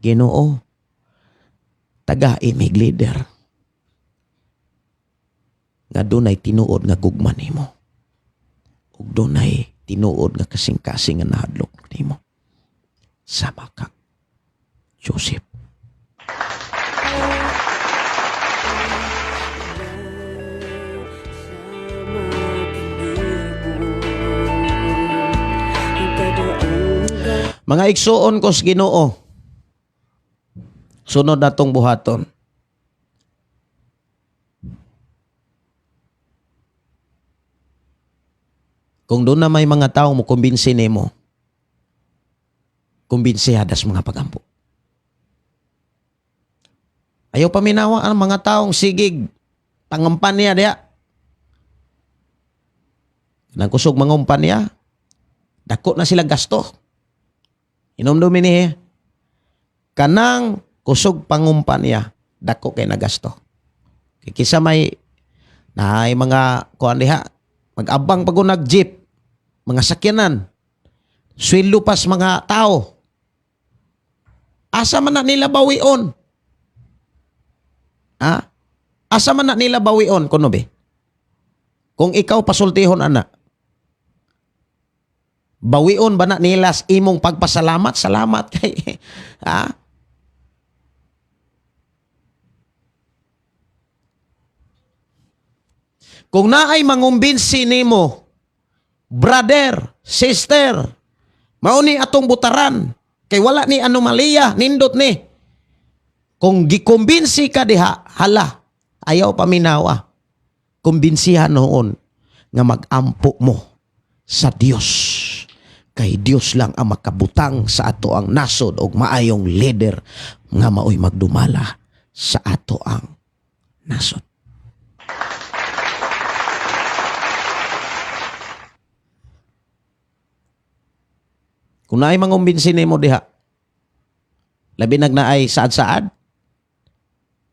Ginoo, taga imig leader nga dunay tinuod nga gugma nimo ug dunay tinuod nga kasing-kasing nga nahadlok nimo sama kag Joseph. Mga igsuon ko sa Ginoo, sunod na tong buhaton. Kung doon na may mga tao mo kumbinsi nimo, kumbinsi hadas mga pagampo. Ayaw paminawa ang mga taong sigig pangampan niya diya. Nagkusog mangumpan niya, dako na sila gasto. Inomdumi ni kanang kusog pangumpan niya, dako kay nagasto. Kisa may naay mga kuan diha, mag-abang pag nag-jeep, mga sakyanan, sweldo pas mga tao. Asa man na nila bawion? Ha? Asa man na nila bawion kuno be? Kung ikaw pasultihon ana, bawion ba na nila sa imong pagpasalamat? Salamat kay ha? Kung naay mangumbinsi nimo, brother, sister, mao ni atong butaran kay wala ni anomalya, nindot ni. Kung gikumbinsi ka diha, hala, ayaw paminawa. Kumbinsihan noon nga mag-ampo mo sa Dios. Kay Dios lang ang makabutang sa ato ang nasod og maayong leader nga maoy magdumala sa ato ang nasod. Kung naay mangumbinsi nimo diha, labi nag naay saad-saad,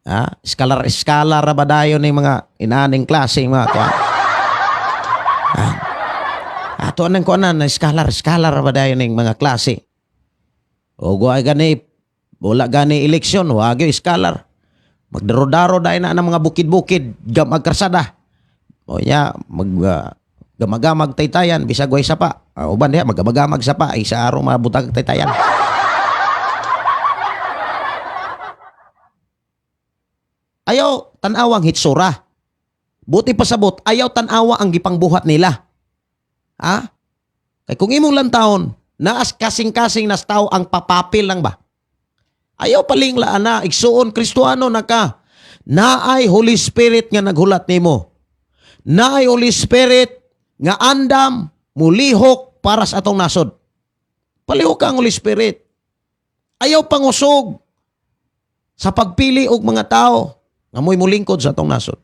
ha? Iskalar-iskalar ra ba dayon ning mga inaaning klase mga kuan. Ha? Ato anang kuanan na iskalar-iskalar ra ba dayon ning mga klase. O guay gani wala gani eleksyon, wa gyud iskalar. Magdaro-daro dayon na ang mga bukid-bukid, gamag karsada. O nya mag gamagamag taytayan bisag way sapa. Uban diha magamagamag sapa isa araw mabutag taytayan. Ayaw tan-awang hitsura. Buti pasabot, ayaw tan-awa ang gipangbuhat nila. Ha? Kay kung imong lantawon, naas kasing-kasing nas tao ang papapil lang ba? Ayaw palingla ana, igsuon Kristoano na ka. Naay Holy Spirit nga naghulat nimo. Naay Holy Spirit nga andam mulihok para sa atong nasod. Palihok ka ang Holy Spirit. Ayaw pangusog sa pagpili og mga tao nga mo'y mulingkod sa atong nasod.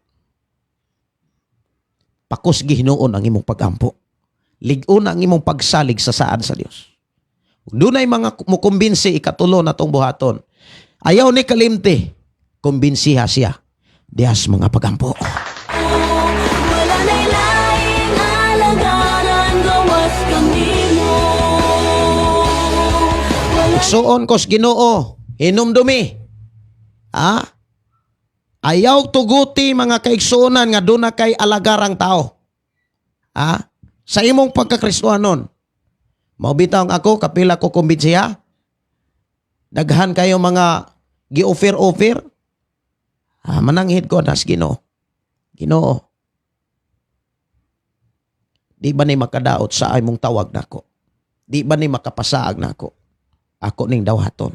Pakusgi hinuon ang imong pagampo. Lig-on ang imong pagsalig sa saad sa Dios. Dunay mga mukumbinsi, ikatulo na tong buhaton. Ayaw ni kalimti, kumbinsiha siya dihas mga pagampo. Wala na'y laing alagaran gawas kanimo. Wala Igsuon kos Ginoo, hinumdumi. Ha? Ayaw tuguti, mga kaigsuonan, nga duna kay alagarang tao. Ha? Sa imong pagkakristohanon. Mao bitaw ang ako kapila ko kumbinsiha. Daghan kayo mga gi-offer-offer. Ah, mananghid ko nas Ginoo. Ginoo. Di ba ni makadaot sa imong tawag nako? Di ba ni makapasaag nako? Ako ning dawhaton.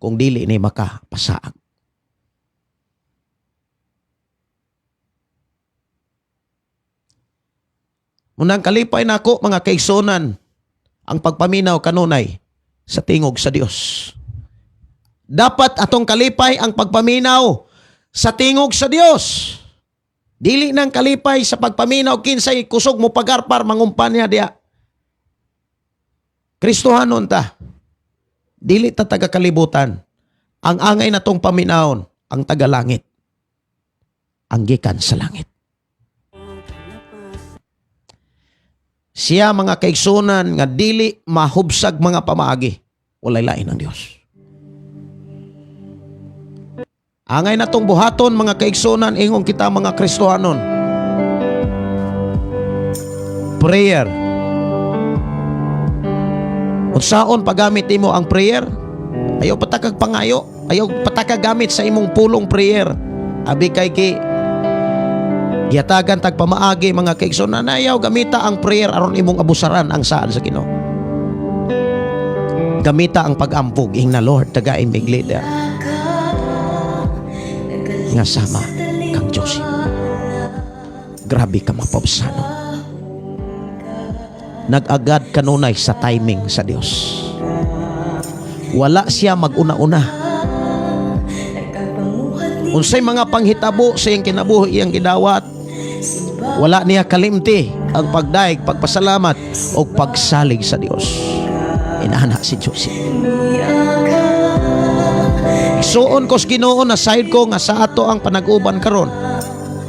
Kung dili ni makapasaag. Munang kalipay nako, mga kaigsunan, ang pagpaminaw kanunay sa tingog sa Dios. Dapat atong kalipay ang pagpaminaw sa tingog sa Dios. Dili nang kalipay sa pagpaminaw kinsay kusog mo pagarpar mangumpanya diya. Kristohanon ta. Dili ta taga kalibutan. Ang angay natong paminawon ang taga langit. Ang gikan sa langit. Siya, mga kaigsunan, nga dili mahubsag mga pamaagi. Walay lain ang Dios. Angay natong buhaton, mga kaigsunan, ingong kita mga Kristohanon. Prayer. Unsaon paggamit nimo ang prayer? Ayaw patakag pangayo, ayaw patakag gamit sa imong pulong prayer. Abi kay ki gihatagan tag pamaagi, mga kaigsunan, ayaw gamita ang prayer aron imong abusaran ang saad sa Ginoo. Gamita ang pag-ampog ing na Lord, tagai mig leader nga sama kang Joseph. Grabe ka mapabsano. Nag-agad kanunay sa timing sa Dios. Wala siya mag-una-una. Unsay mga panghitabo sa iyang kinabuhi iyang gidawat, wala niya kalimti ang pagdaig, pagpasalamat o pagsalig sa Dios. Inana si Joseph. Igsuon ko sa Ginoo na side ko nga sa ato ang panag-uban karon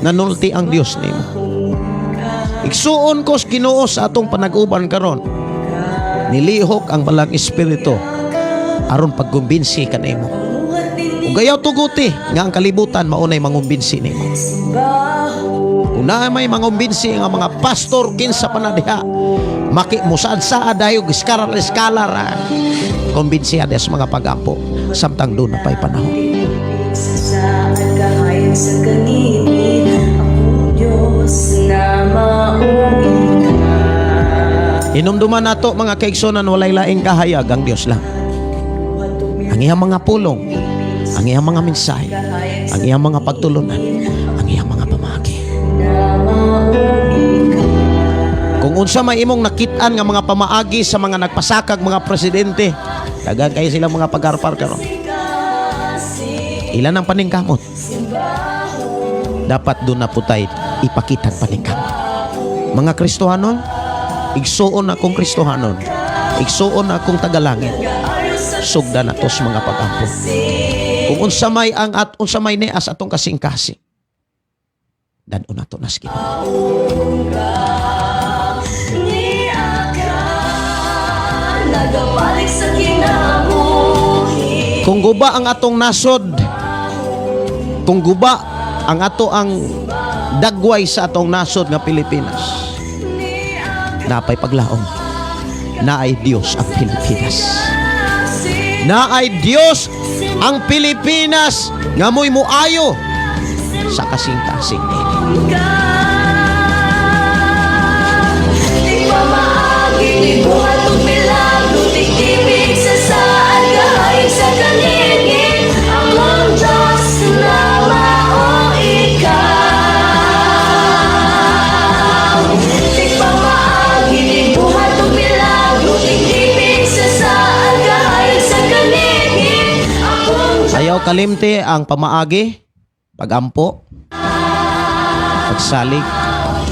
nanulti ang Dios nimo. Igsuon ko sa Ginoo sa atong panag-uban karon nilihok ang balang espiritu aron pagkumbinsi kanimo. Ug ayaw tuguti nga ang kalibutan maunay mangumbinsi nimo. Kung naa may mangumbinsi nga mga pastor kinsa pa na diha, maki musaad-saad dayo iskalar iskalar, ah. Kumbinsi sa mga pag-ampo samtang doon na pa'y panahon. Sa saad kahayag sa kaingit, akong Diyos na maong ikaw. Hinumduman nato, mga kaigsunan, walay laing kahayag ang Dios lang. Ang iyang mga pulong, ang iyang mga mensahe, ang iyang mga pagtulunan, ang iyang mga pamagi. Na maong ikaw. Kung unsa may imong nakit-an nga mga pamaagi sa mga nagpasakag mga presidente, daghan kayo silang mga pagarpar karon. Ilan ang paningkamot? Dapat doon na po tayo ipakitang paningkamot. Mga Kristohanon, igsuon akong Kristohanon, igsuon akong tagalangit, sugda na tos mga pag-ampo. Kung unsa may ang at unsa may nias atong kasing-kasing, dad-on nato nas Ginoo. Niaka, nagabalik sa kinabuhi. Kung guba ang atong nasod, kung guba ang ato ang dagway sa atong nasod nga Pilipinas, napay paglaom. Naay Dios ang Pilipinas. Naay Dios ang Pilipinas nga mo'y muayo sa kasing-kasing nini. Di pamaagi, di buhat ug milagro, di ibig sa saad kahayag sa kalingit, among Diyos na mao ikaw. Di pamaagi, di buhat ug milagro, di ibig sa saad kahayag sa kalingit, among Ayaw kalimti ang pamaagi, pagampo, pagsalig.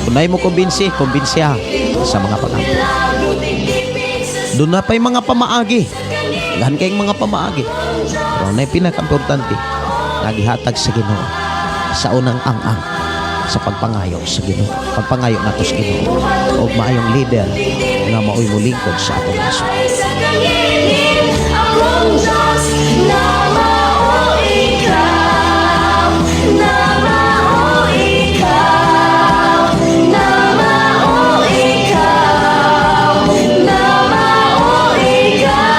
Kung mo kumbinsi, kumbinsiha sa mga pagampo. Doon na pa'y mga pamaagi. Daghan kayong mga pamaagi. Pero na pinaka-importante, nagihatag sa Ginoo sa unang ang-ang sa pagpangayo sa Ginoo. Pagpangayo nato sa Ginoo og maayong leader nga maoy molingkod sa atong nasod. Sa kangilil Among Diyos na mao ikaw, na mao ikaw, na mao ikaw, na mao ikaw,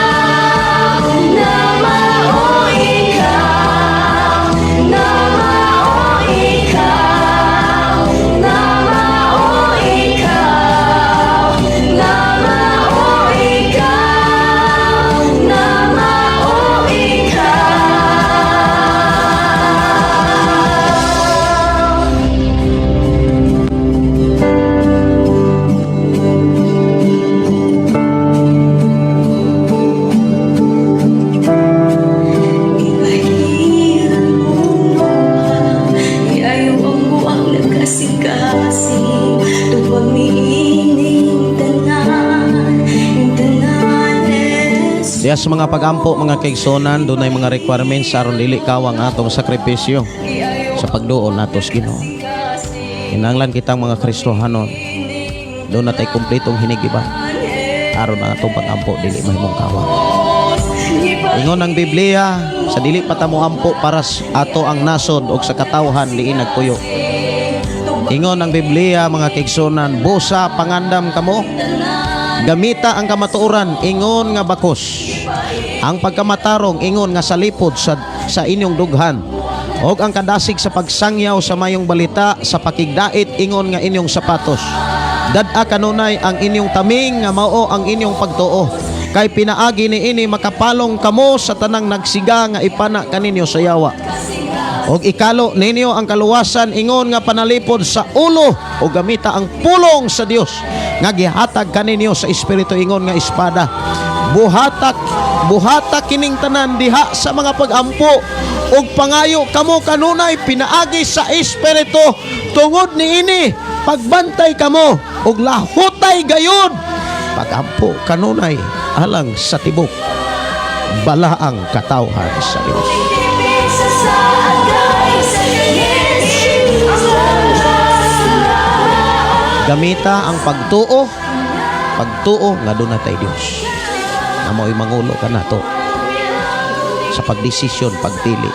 na mao ikaw, na mao ikaw, na mao ikaw, na mao ikaw, na mao ikaw. Ibahin mo, Iayo ang buang nagkasing-kasing. Tubag niining tanan, ning tanan es Diya sa mga pagampo, mga kaigsuonan, dunay mga requirements aron dili kawang atong sakripisyo sa pagduol nato sa Ginoo. Kinahanglan kitang mga Kristohanon, doon natay kumpletong hinigiban aron ang atong pagampo dili mahimong kawang. Ingon ang Biblia, sa dili pa ta moampo para ato ang nasod og sa katawhan diin nagpuyo. Ingon ang Biblia, mga kaigsuonan, busa pangandam kamo, gamita ang kamatuoran ingon nga bakos. Ang pagkamatarong ingon nga salipod sa inyong dughan. Og ang kadasig sa pagsangyaw sa mayong balita sa pakigdait ingon nga inyong sapatos. Dad-a kanunay ang inyong taming nga mao ang inyong pagtuo. Kay pinaagi ni ini makapalong kamo sa tanang nagsiga nga ipana kaninyo sa yawa. Og ikalo ninyo ang kaluwasan ingon nga panalipod sa ulo o gamita ang pulong sa Dios nga gihatag kaninyo sa Espiritu ingon nga espada. Buhatak buhata kining tanan diha sa mga pagampo ug pangayo kamo kanunay pinaagi sa Espiritu. Tungod niini pagbantay kamo ug lahutay gayud pagampo kanunay alang sa tibok balaang katawhan sa Dios. Sa saagay sa kangilil Among Diyos na Gamita ang pagtuo, pagtuo nga doon natay Dios na mao'y mangulo kanato sa pagdesisyon, pagpili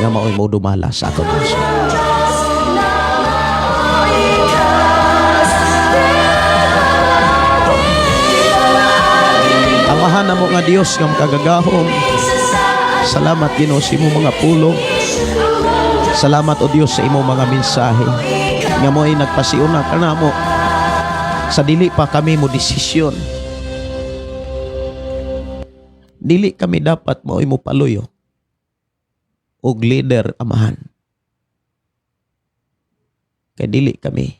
nga mao'y mo dumala sa atong nasod. Diyos na mao ikaw. Amahan namo nga Dios nga makagagahom, salamat, Ginoo, sa imong mga pulong. Salamat, o Dios, sa imong mga mensahe nga mo'y nagpasiuna kanamo sa dili pa kami mo desisyon. Dili kami dapat mao'y mo paluyo og leader, Amahan, kay dili kami,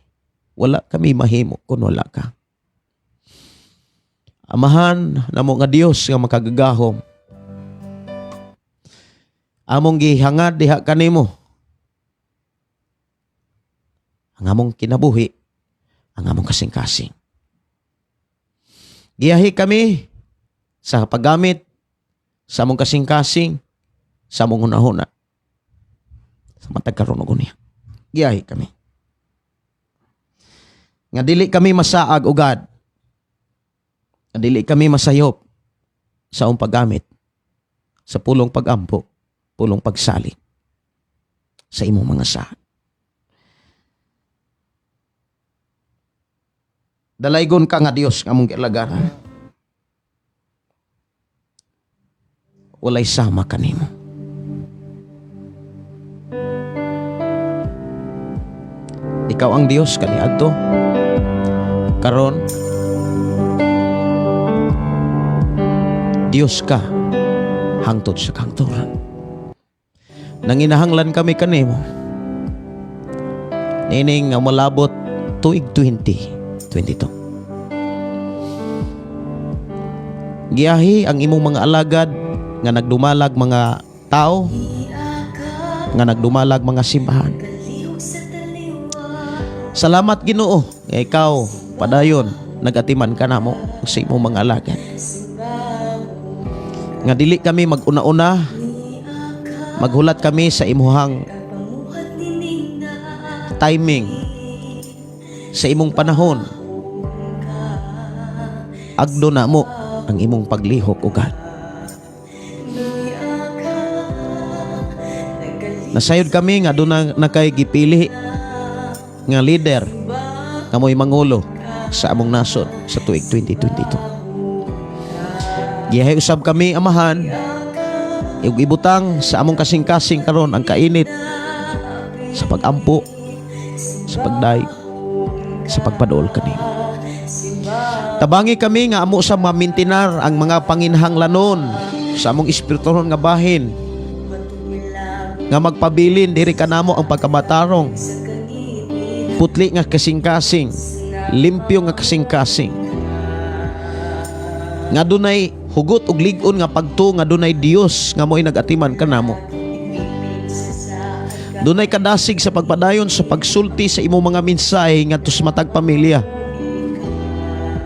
wala kami mahimo kung wala ka. Amahan namo nga Dios nga makagagahom, among gihangad diha kanimo ang among kinabuhi, ang among kasing-kasing. Giyahi kami sa paggamit sa among kasing-kasing, sa among hunahuna sa matag karon og unya. Giyahi kami nga dili kami masaag ugad, nga dili kami masayop sa among paggamit sa pulong pagampo, pulong pagsalig sa imong mga saad. Dalaygon ka nga Dios nga among gialagaran. Walay sama kanimo. Ikaw ang Dios kaniadto, karon, Dios ka hangtod sa kahangturan. Nanginahanglan kami kanimo nining nga malabot tuig 2022. Giyahi ang imong mga alagad nga nagdumalag mga tao, nga nagdumalag mga simbahan. Salamat, Ginoo, nga ikaw padayon nagatiman kanamo sa imong mga alagad. Nga dili kami mag-una-una, maghulat kami sa imuhang timing, sa imong panahon. Agdo na mo ang imong paglihok, O God. Nasayod kami nga doon na kay gipili nga leader nga mo'y mangulo sa among nasod sa tuig 2022. Gihay usab kami, Amahan, ug ibutang sa among kasing-kasing karon ang kainit sa pagampo, sa pagdayeg, sa pagpaduol kanimo. Tabangi kami nga amo sa mamintinar ang mga panginhanglanon sa among espirituhon nga bahin, nga magpabilin diri kanamo ang pagkamatarong, putli nga kasing-kasing, limpyo nga kasing-kasing, nga dunay hugot ug lig-on nga pagtuo nga dunay Dios nga mo'y nagatiman kanamo. Dunay kadasig sa pagpadayon sa pagsulti sa imong mga mensahe ngadto sa matag pamilya,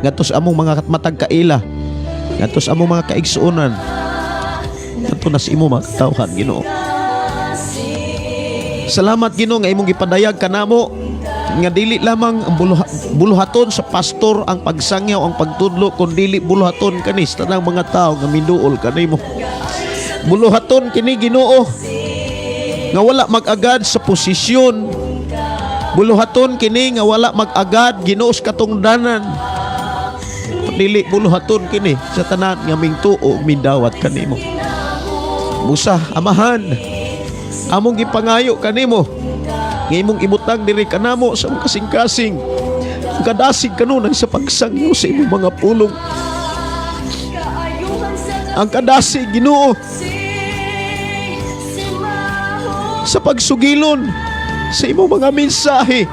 ngadto sa among mga matag kaila, ngadto sa among mga kaigsuonan, ngadto na sa imong mga katawhan, Ginoo. Salamat, Ginoo, nga imong gipadayag kanamo nga dili lamang ang buluhaton sa pastor ang pagsangyaw, ang pagtudlo, kun dili buluhaton kani sa tanang mga tawo nga miduol kanimo. Buluhaton kini, Ginoo, nga wala mag-agad sa posisyon. Buluhaton kini nga wala mag-agad, Ginoo, sa katungdanan. Dili buluhaton kini sa tanan nga mingtuo ug mindawat kanimo. Busa, Amahan, among gipangayo kanimo nga imong ibutang diri kanamo sa among kasing-kasing ang kadasig kanunay sa pagsangyaw sa imong mga pulong. Ang kadasig, Ginoo, sa pagsugilon sa imong mga mensahe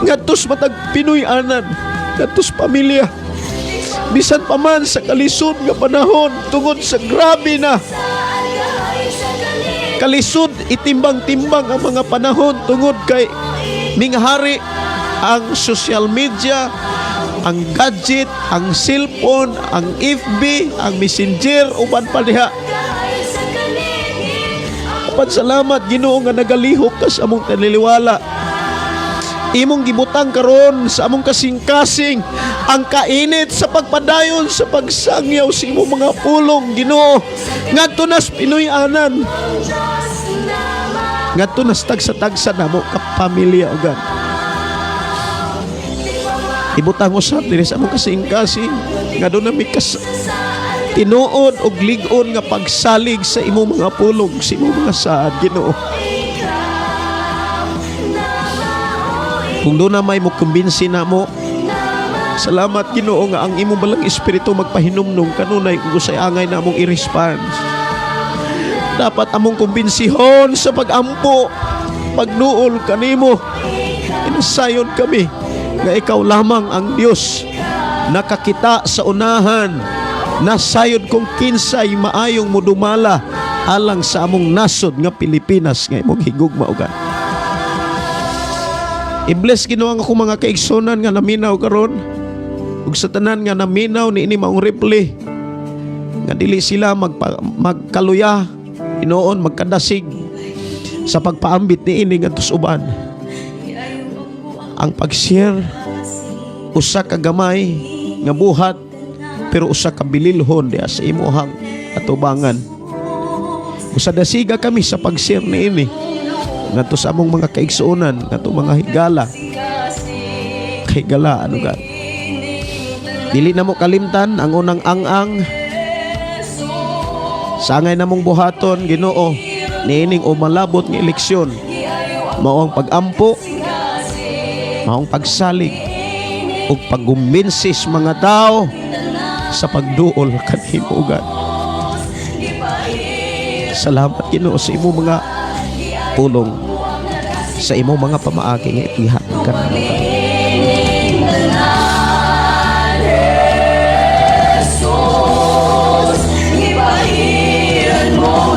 ngadto sa matag Pinoy-anan, ngadto sa pamilya, bisan pa man sa kalisod nga panahon tungod sa grabe na kalisod itimbang-timbang ang mga panahon tungod kay minghari ang social media, ang gadget, ang cellphone, ang FB, ang Messenger, uban pa diha. Apan salamat, Ginoo, nga nagalihok ka sa among kaniliwala. Imong gibutang karon sa among kasing-kasing ang kainit sa pagpadayon sa pagsangyaw sa imong mga pulong, Ginoo, ngadto nas Pinoy-anan, ngadto nas tagsa-tagsa namo ka pamilya, o God. Ibutang usab diri sa among kasing-kasing nga doon nami kas tinuod og lig-on nga pagsalig sa imong mga pulong, sa imong mga saad, Ginoo. Kung doon na may mo kumbinsi na mo, salamat, Ginoo, nga ang imong balang espiritu magpahinumnum kanunay kung usay angay na among i-response. Dapat among kumbinsihon sa pag-ampo, pagduol kanimo. Inasayon kami nga ikaw lamang ang Dios nakakita sa unahan, nasayod kung kinsay maayong mudumala alang sa among nasod nga Pilipinas nga imong higugma, o God. I-bless, Ginoo, ang akong mga kaigsunan nga naminaw karon ug sa tanan nga naminaw niini maong replay, nga dili sila magkaluya hinuon magkadasig sa pagpaambit niini ngadto sa uban. Ang pag-share, usa ka gamay nga buhat pero usa ka bililhon diha sa imuhang atubangan. Usa dasiga kami sa pag-share niini ngadto sa among mga kaigsuonan, ngadto mga higala, kahigala ano ga. Dili na mo kalimtan ang unang ang-ang sa angay namong buhaton, Ginoo, niining umalabot nga eleksyon, mao ang pag-ampo, maong pagsalig ug pagkumbinsi sa mga tao sa pagduol kanimo, God. Salamat, Ginoo, sa imong mga pulong, sa imong mga pamaagi nga igihatag kanamo. Jesus, ipahiran mo.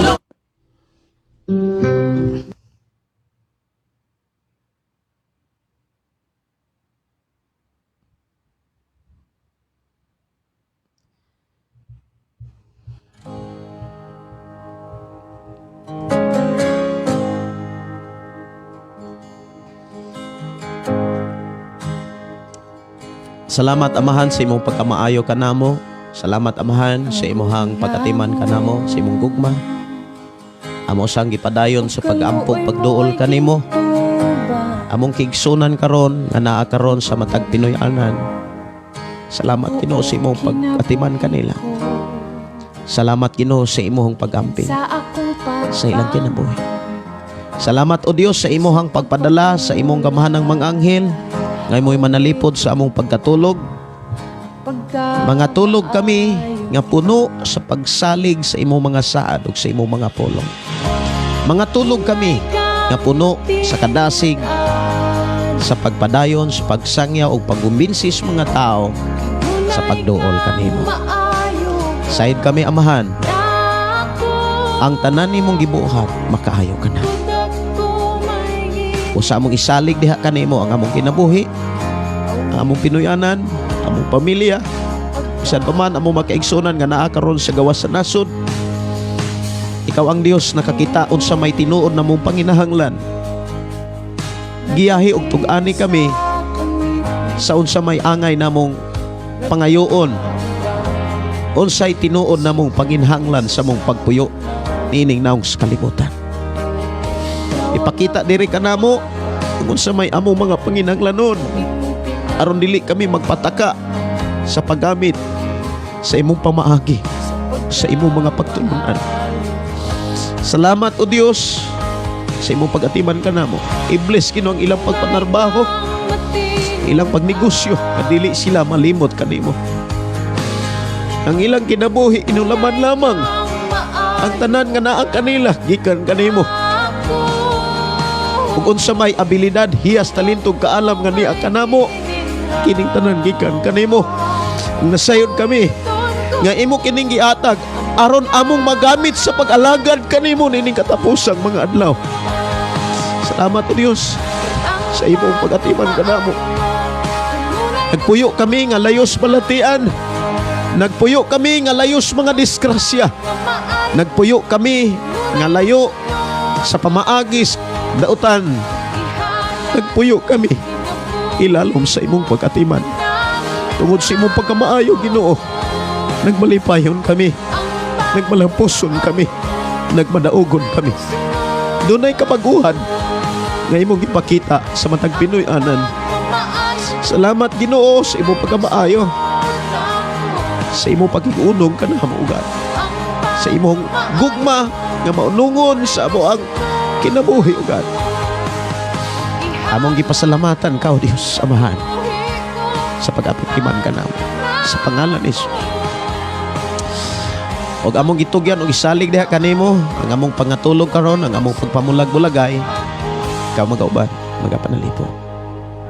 Salamat, Amahan, sa imong pagkamaayo kanamo. Salamat, Amahan, sa imong pagkatiman kanamo, sa imong gugma. Amo sang gipadayon sa pag-ampog, pagduol kanimo. Among kaigsuonan karon nga naa karon sa matag Pinoy-anan. Salamat, Ginoo, sa imong pag-atiman kanila. Salamat, Ginoo, sa imong pag-amping sa ilang kinabuhi. Salamat, O Dios, sa imong pagpadala sa imong gamahanang mga anghel nga imoy manalipod sa among pagkatulog. Mga tulog kami nga puno sa pagsalig sa imong mga saad ug sa imong mga pulong. Mga tulog kami nga puno sa kadasig sa pagpadayon, sa pagsangyaw ug pagkumbinsi sa mga tao sa pagduol kanimo. Sayod kami, Amahan, ang tanan nimong gibuhat makaayo kana. Usa among isalig diha kanimo ang among kinabuhi, ang among Pinoyanan, among pamilya, bisan pa man among makaigsunan nga naa karon sa gawas sa nasod. Ikaw ang Dios nakakita unsa may tinuod namong panginahanglan. Giyahi og tug-ani kami sa unsa may angay namong pangayoon. Unsay tinuod namong panginahanglan sa among pagpuyo niining naong sa kalibutan. Ipakita diri kanamo kung unsa may among mga panginahanglanon aron dili kami magpataka sa paggamit sa imong pamaagi, sa imong mga pagtulunan. Salamat, O Dios, sa imong pag-atiman kanamo. I-bless, Ginoo, ang ilang pagpanarbaho, ilang pagnegosyo, nga dili sila malimot kanimo. Ang ilang kinabuhi inulaman lamang ang tanan nga naa kanila gikan kanimo. Ug unsa may abilidad, hiyas, talento, kaalam nga niya kanamo, kining tanan gikan kanimo. Ug nasayod kami nga imo kining giatag aron among magamit sa pag-alagad kanimo nining katapusang mga adlaw. Salamat, O Dios, sa imong pag-atiman kanamo. Nagpuyo kami nga layos balatian. Nagpuyo kami nga layos mga disgrasya. Nagpuyo kami nga layo sa pamaagis dautan. Nagpuyo kami ilalom sa imong pag-atiman. Tungod sa imong pagkamaayo, Ginoo, nagmalipayon kami. Nagmalampuson kami. Nagmadaugon kami. Dunay kabaguhan nga imong ipakita sa matag Pinoy-anan. Salamat, Ginoo, sa imong pagkamaayo. Sa imong pagkigunong kanamo ugat. Sa imong gugma nga maunungon sa amoang kinabuhi ugat. Among gipasalamatan ka, O Dios Amahan, sa pag-atiman kanamo. Sa pangalan ni Jesus. Og among gitugyan og isalig diha kanimo ang among pangatulog karon, ang among pagpamulag-bulagay, ikaw magauban, magapanalipod.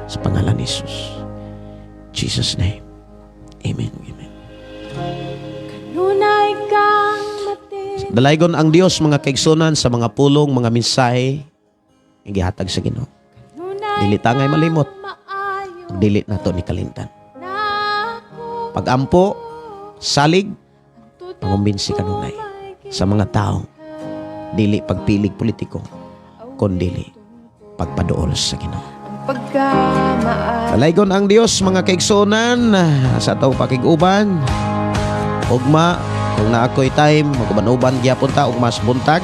Sa pangalan ni Jesus. Jesus' name. Amen. Amen. Kanunay kang matin Dalaygon ang Dios, mga kaigsunan, sa mga pulong, mga mensahe nga gihatag sa Ginoo. Kanunay Dili tangay malimot, maayo ug dili nato ni kalimtan. na ako. Pagampo, salig, pangumbinsi kanunay sa mga tao. Dili pagpilig politiko, kundili pagpaduol sa Ginoo. Pagkamaayo. Dalaygon ang Dios, mga kaigsuonan, sa atong pakig-uban. Ugma kung naa ko'y time, maguban-uban gyapon ta ugma sa buntag.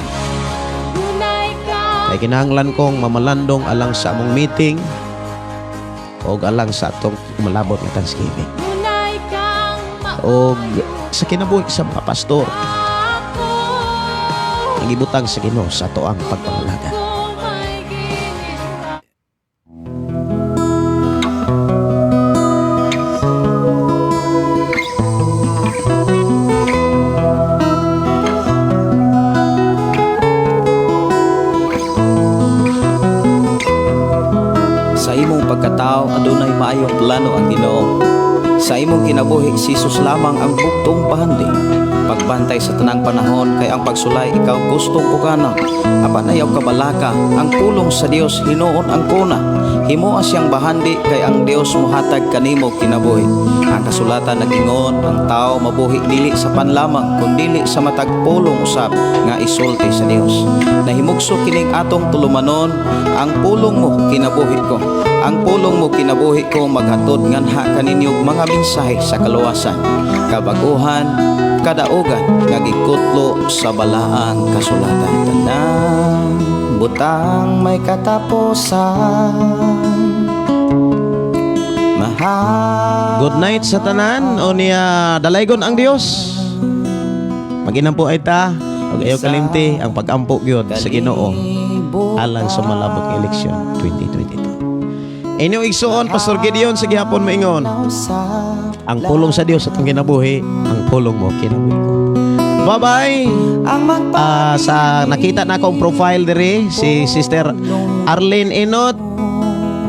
Kanunay kang Kay kinahanglan kong mamalandong alang sa among meeting o alang sa atong umalabot nga Thanksgiving. Kanunay kang O sa kinabuhi sa mga pastor ako. Ang ibutang sa Ginoo sa atoang pagpangalaga. Kung may gininta. Sa imong pagkatao adunay maayong plano ang Ginoo. Sa imong kinabuhi, si Jesus lamang ang bugtong pahandi. Pagbantay sa tanang panahon kay ang pagsulay ikaw gustong pukana. Apan ayaw kabalaka, ang pulong sa Dios hinuon ang kuna. Himoa siyang bahandi kay ang Dios mohatag kanimo kinabuhi. Ang kasulatan nagingon, ang tao mabuhi dili sa panlamang kundili sa matag pulong usab nga isulti sa Dios. Nahimugso kining atong tulumanon, "Ang pulong mo kinabuhi ko. Ang pulong mo kinabuhi ko" maghatod nganha kaninyo mga mensahe sa kaluwasan, kabaguhan, kadaugan nga gikutlo sa balaang kasulatan. Tanang butang may katapusan. Mahal. Good night sa tanan o niya, dalaygon ang Dios. Maginampo ay ta ug ayaw kalimti ang pagampo gyud sa Ginoo alang sa malabok eleksyon 2022. Inyong igsuon, Pastor Gideon, sa gihapon maingon. Ang pulong sa Dios atong kinabuhi, ang pulong mo kinabuhi ko. Bye-bye. Ah, sa nakita na akong profile diri si Sister Arlene Inot.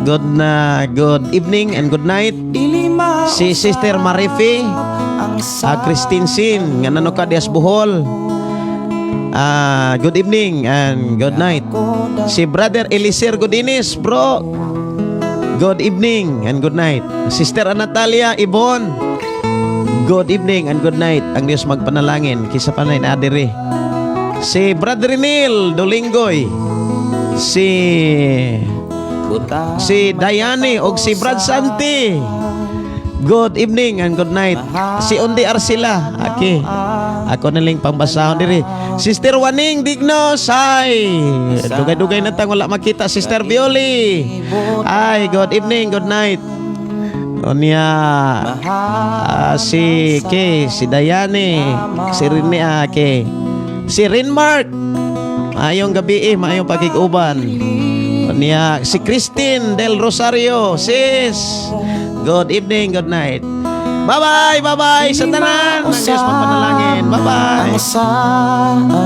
Good na good evening and good night. Si Sister Marife, Christine Sin, nga nano ka dias Bohol. Ah, good evening and good night. Si Brother Eliser Godines, bro. Good evening and good night. Sister Anatalia Ibon. Good evening and good night. Ang Dios magpanalangin kisa pa na adiri. Si Brother Neil Dolingoy. Si si Diane og si Brad Santi. Good evening and good night. Si Undi Arcila. Okay. Ako na lang pangbasahon diri. Sister Waning Dignos. Ay. Dugay-dugay na tang wala makita. Sister Violi. Ay, good evening, good night. Unya, si K, si Dayane, si Rene, K. Si Rinmark. Maayong gabi eh, maayong pakig-uban. Unya, si Christine Del Rosario, sis. Good evening, good night. Bye-bye, bye-bye sa tanan. Ang Diyos magpanalangin. Bye-bye. Ang saan mo